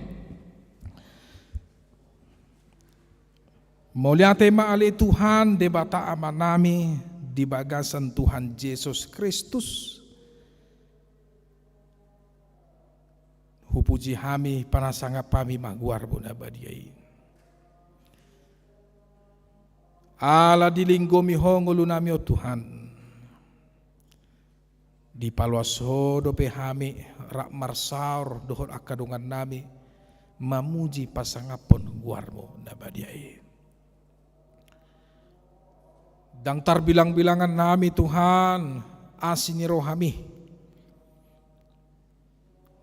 Mauliate ma ale Tuhan, Debata Amanami, di bagasan Tuhan Jesus Kristus. Hupuji hami, panasangap hami ma goarmu na badia i. Ala dilinggomi ho ngolunami, o Tuhan. Dipaloas ho dope hami rap marsaor dohot angka dongannami mamuji pasangaphon goarmu na badia i. Ndang tarbilang-bilangannami, Tuhan, asi ni rohami.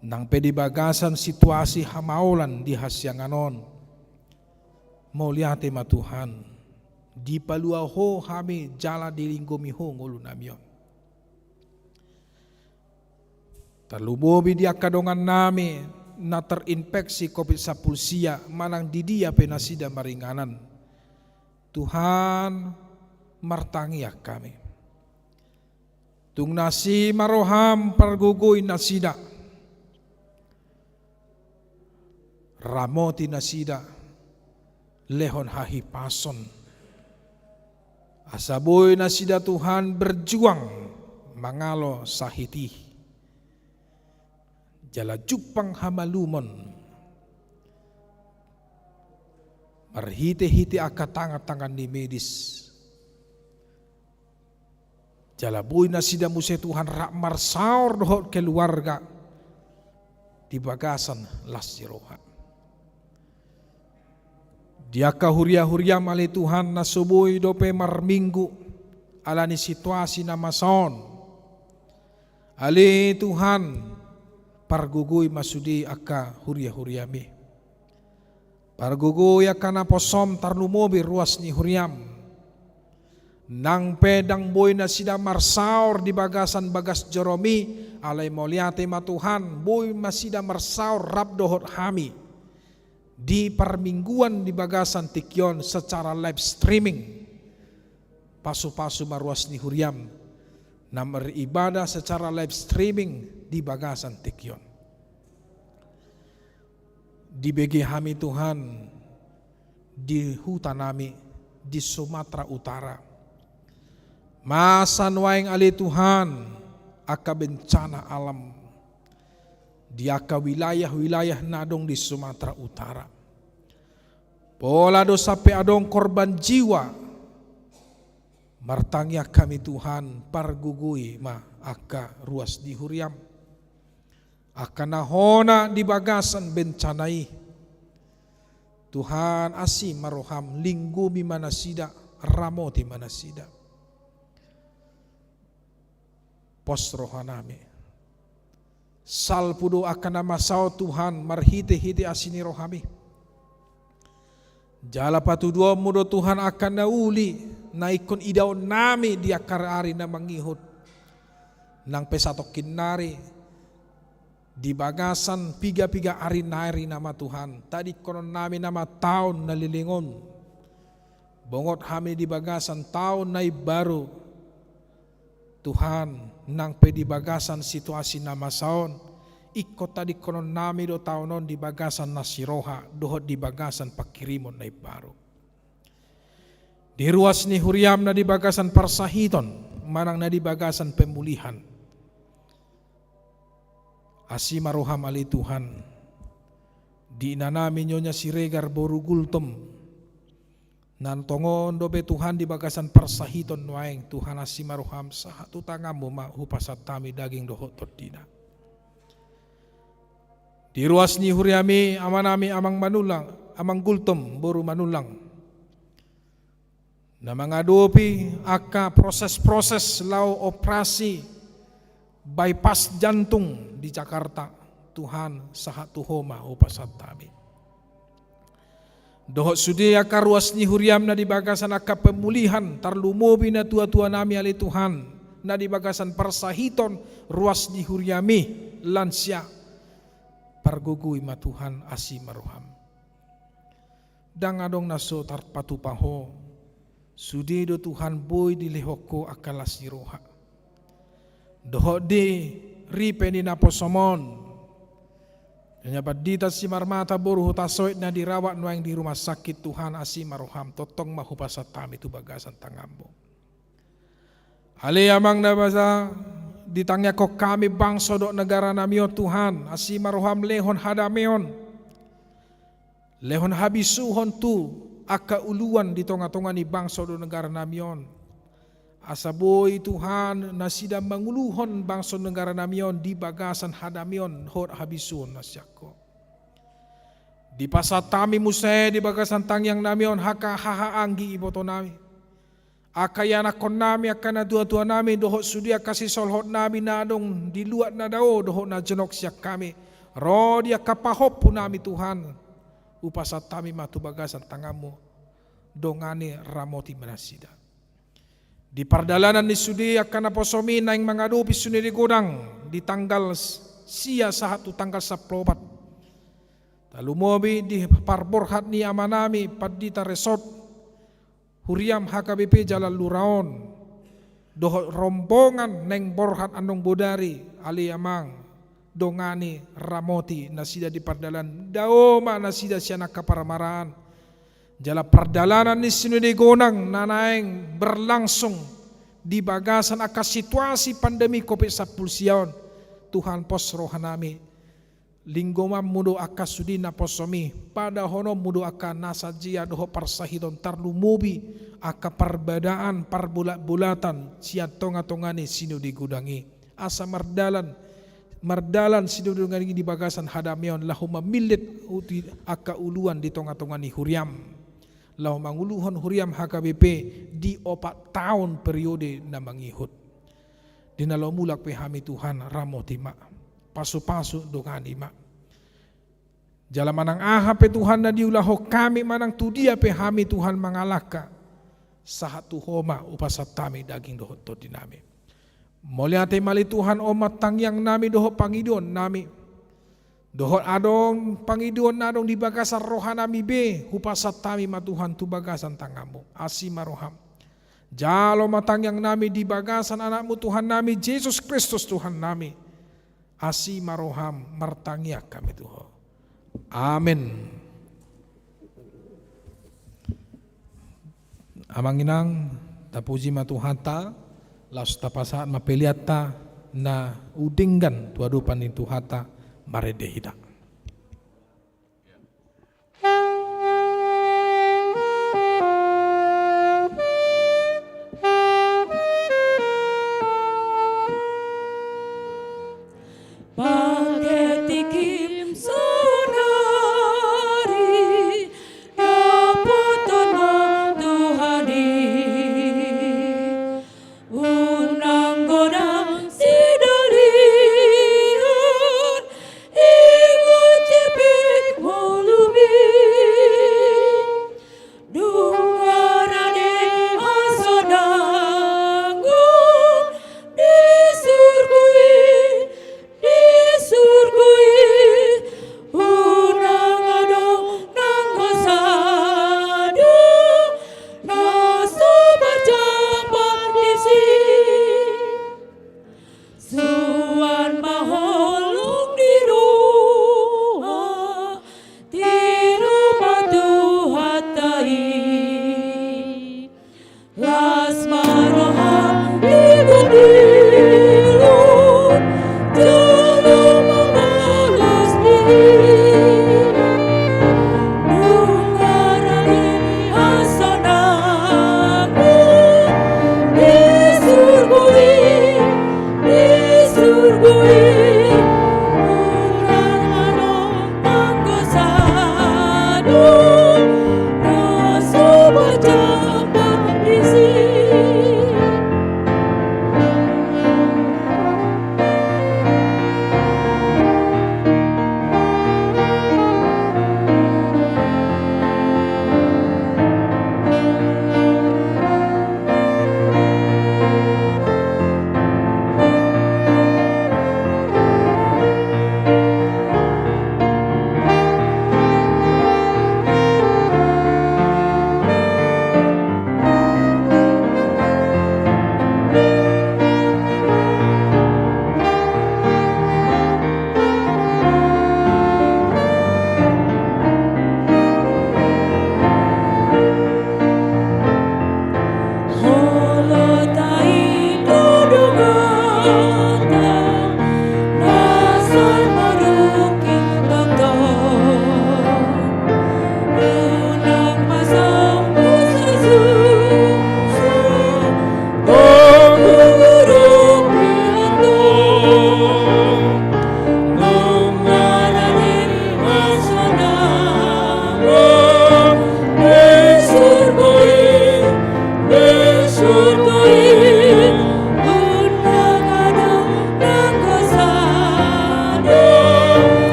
Nang pe di bagasan situasi hamaolan di hasiangan on, mauliate ma Tuhan, dipalua ho hami jala dilinggomi ho ngolunami on. Tarlumobi di angka dongannami na terinfeksi covid sampulu sia manang di dia pe nasida maringanan. Tuhan, martangiang hami. Tung asi ma roham pargogoi nasida. Ramoti nasida, lehon hahipason. Asa boi nasida, Tuhan, berjuang mangalo sahit i. Jala jumpang hamalumon marhite-hite angka tangan-tangan ni medis. Jala boi nasida muse, Tuhan, rap marsaor dohot keluarga di bagasan las ni roha. Di angka huria-huriam ale Tuhan na so boi dope marminggu ala ni situasi na masa on. Ale Tuhan, pargogoi ma sude angka huria-huriami. Pargogoi angka naposom tarlumobi ruas ni huriam. Nang pe ndang boi nasida marsaor di bagasan bagas joroMi, alai mauliate ma Tuhan, boi nasida marsaor rap dohot hami di parmingguan di bagasan tingki on secara live streaming. Pasu-pasu ma ruas ni huriaM na maribadah secara live streaming di bagasan tingki on. Dibege hami Tuhan di huta nami di Sumatera Utara. Masa nuaeng ale Tuhan angka bencana alam di angka wilayah-wilayah na adong di Sumatera Utara. Pola do sampe adong korban jiwa. Martangiang hami Tuhan, pargogoi ma angka ruas ni huriaM. Angka na hona di bagasan bencana i. Tuhan, asi ma rohaM, linggomi ma nasida, ramoti ma nasida. Pos roha nami. Salpu do angka na masa on Tuhan, marhite-hite asi ni rohaMi. Jala patuduhonMu do Tuhan angka na uli, na ingkon idaon nami di angka ari na mangihut. Nang pe satongkin nari, di bagasan piga-piga ari nari nama Tuhan, tadingkonon nami nama taon na leleng on. Bongot hami di bagasan taon na imbaru. Tuhan, nang pe di bagasan situasi na masa on, ingkon tadingkonon nami do taon on di bagasan na siroha, dohot di bagasan pangkirimon na imbaru. Di ruas ni huriaM na di bagasan parsahiton, manang na di bagasan pemulihan. Asi ma rohaM ale Tuhan, di ina nami Nyonya Siregar boru Gultom, na tongon dope Tuhan di bagasan parsahiton nuaeng, Tuhan asi ma rohaM, sahat tu tanganMu ma hupasahat hami daging dohot tondina. Di ruas ni huriaMi, ama nami Amang Manullang, Amang Gultom boru Manullang, na mangadopi angka proses-proses laho operasi bypass jantung di Jakarta, Tuhan, sahat tu Ho ma hupasahat hami. Dohot sude angka ruas ni huriaM na di bagasan angka pemulihan, tarlumobi natua-tua nami ale Tuhan, na di bagasan parsahiton, ruas ni huriaMi, lansia. Pargogoi ma Tuhan, asi ma rohaM. Ndang adong na so tarpatupa Ho. Sude do Tuhan boi dilehon Ho angka las ni roha. Dohot di ripe ni naposoM on, Nyonya Pandita Simarmata boru Hutasoit na dirawat nuaeng di rumah sakit, Tuhan, asi ma rohaM, tongtong ma hupasahat hami tu bagasan tanganMu. Ale Amang na basa, ditangiangkon hami bangso dohot negara nami on, Tuhan, asi ma rohaM, lehon hadameon. Lehon habisuhon tu angka uluan di tonga-tonga ni bangso dohot negara nami on. Asa boi Tuhan nasida manguluhon bangso negara nami on di bagasan hadameon dohot habisuhon na sian Ho. Dipasahat hami muse di bagasan tangiang nami on angka haha anggi iboto nami. Angka ianakhon nami, angka natua-tua nami, dohot sude angka sisolhot nami na adong di luat na dao, dohot na jonok sian hami. Ro di angka pahompu nami Tuhan. Hupasahat hami ma tu bagasan tanganMu. Dongani, ramoti ma nasida. Di pardalanan ni sude angka naposoMi naeng mangadopi sude godang di tanggal s-, sia sahat tu tanggal sampulu opat. Tarlumobi di parborhat ni ama nami Pandita Resort, huriaM H K B P jala lura on, dohot rombongan naeng borhat annon bodari, ale Amang, dongani, ramoti nasida di pardalanan, dao ma nasida sian angka parmaraan. Jala pardalanan ni sude godang na naeng berlangsung di bagasan angka situasi pandemi covid sampulu sia on, Tuhan, pos roha nami. LinggomanMu do angka sude naposoMi, padahononMu do angka na sanjia dohot parsahiton, tarlumobi angka parbadaan, parbolat-bolatan sian tonga-tonga ni sude godang i. Asa mardalan, mardalan sude godang i di bagasan hadameon laho mamillit uti angka uluan di tonga-tonga ni huriaM. Laho manguluhon huriaM H K B P di opat taon periode na mangihut. Di na laho mulak pe hami Tuhan, ramoti ma. Pasu-pasu, dongani ma. Jala manang aha pe Tuhan na diulahon hami, manang tu dia pe hami Tuhan mangalangka, sahat tu Ho ma hupasahat hami daging dohot tondinami. Mauliate ma ale Tuhan, on ma tangiangnami dohot pangidoannami. Dohot adong pangidoan na adong di bagasan rohanami be, hupasahat hami ma Tuhan tu bagasan tanganmu. Asi ma roham. Jalo ma tangiangnami di bagasan Anakmu Tuhannami Jesus Kristus Tuhannami. Asi ma roham, martangiang hami tu Ho. Amen. Amang inang, tapuji ma Tuhanta, laos tapasahat ma peleanta na umdenggan tu adopan ni Tuhanta, marende hita. Pangke tingkim saonari, dapotan ma Tuhan i. Unang godang sidalian, ingot sipit ngolumi. Dung arani hasonangan di surgo i, di surgo i, unang adong nanggo sada na so marjambar disi. Suan ma holong ni roha tiru ma Tuhanta i. Las ma roham di gondilu, jala mambalos di. Dung arani hasonangan di surgo i, di surgo i, unang adong nanggo sada na so marjambar disi.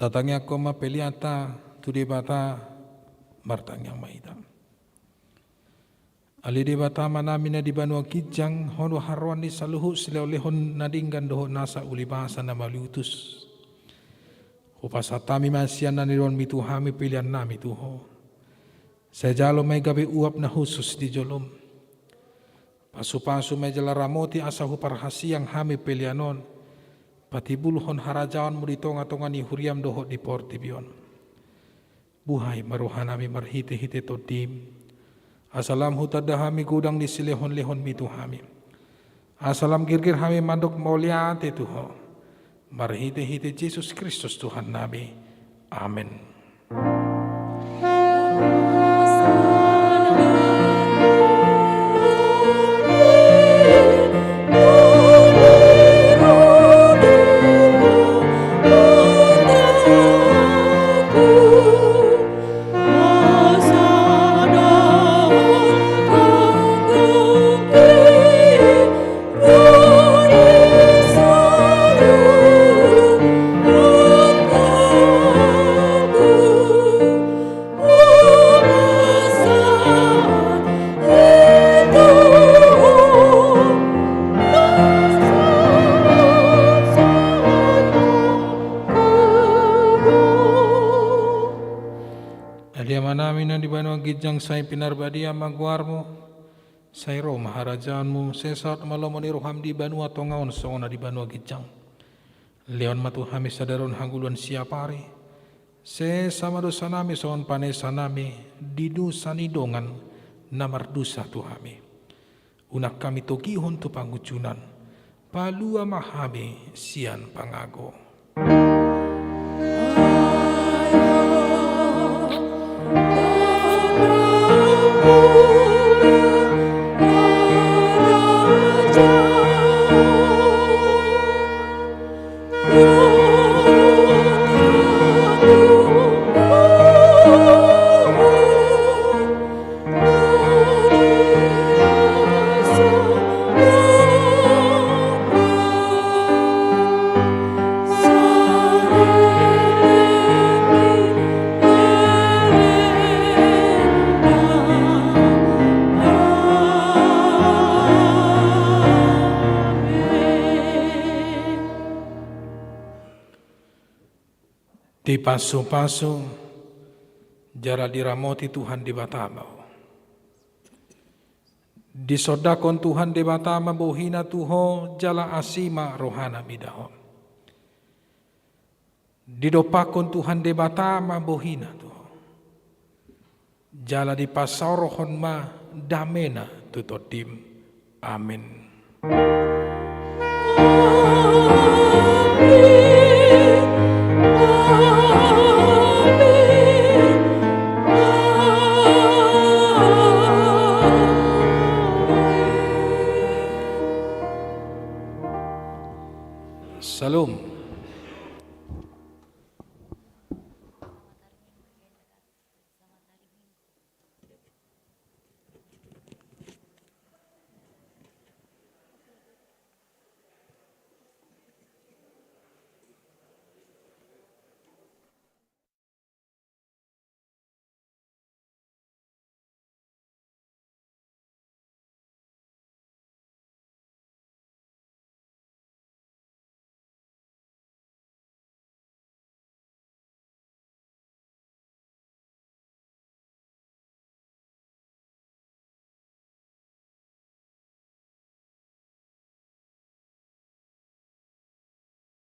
Tatangiangkon ma peleanta tu Debata, martangiang ma hita. Ale Debata Amanami na di banua ginjang, Ho do haroroan ni saluhut silehonlehon na denggan dohot nasa ulibasa na mauliutus. Hupasahat hami ma sian na nilehonMi tu hami peleannami tu Ho. Sai jalo ma i gabe uap na hushus di jolom. Pasupasu ma i jala ramoti asa huparhasiang hami pelean on, patimbulhon harajaonMu di tongatonga ni huriaM dohot di portibi on. Buhai ma rohanami marhitehite TondiM, asa lam hutanda hami godang ni silehonlehonMi tu hami. Asa lam girgir hami mandok mauliate tu Ho, marhitehite Jesus Kristus Tuhannami. Amen. Na di banua ginjang sai pinarbadia ma goarmu, sai ro ma harajaonmu, sai saut ma lomo ni roham di banua tonga on songon na di banua ginjang. Lehon ma tu hami sadari on hangoluan siapari, sesa ma dosanami songon panesanami di dosa ni dongan na mardosa tu hami. Unang hami togihon tu pangunjunan, palua ma hami sian pangago. Dipasupasu jala diramoti Tuhan Debata ma ho. Disondangkon Tuhan Debata ma bohina tu ho jala asi ma rohana mida ho. Didompakkon Tuhan Debata ma bohina tu ho. Jala dipasaorhon ma damena tu tondim. Amen. Syalom.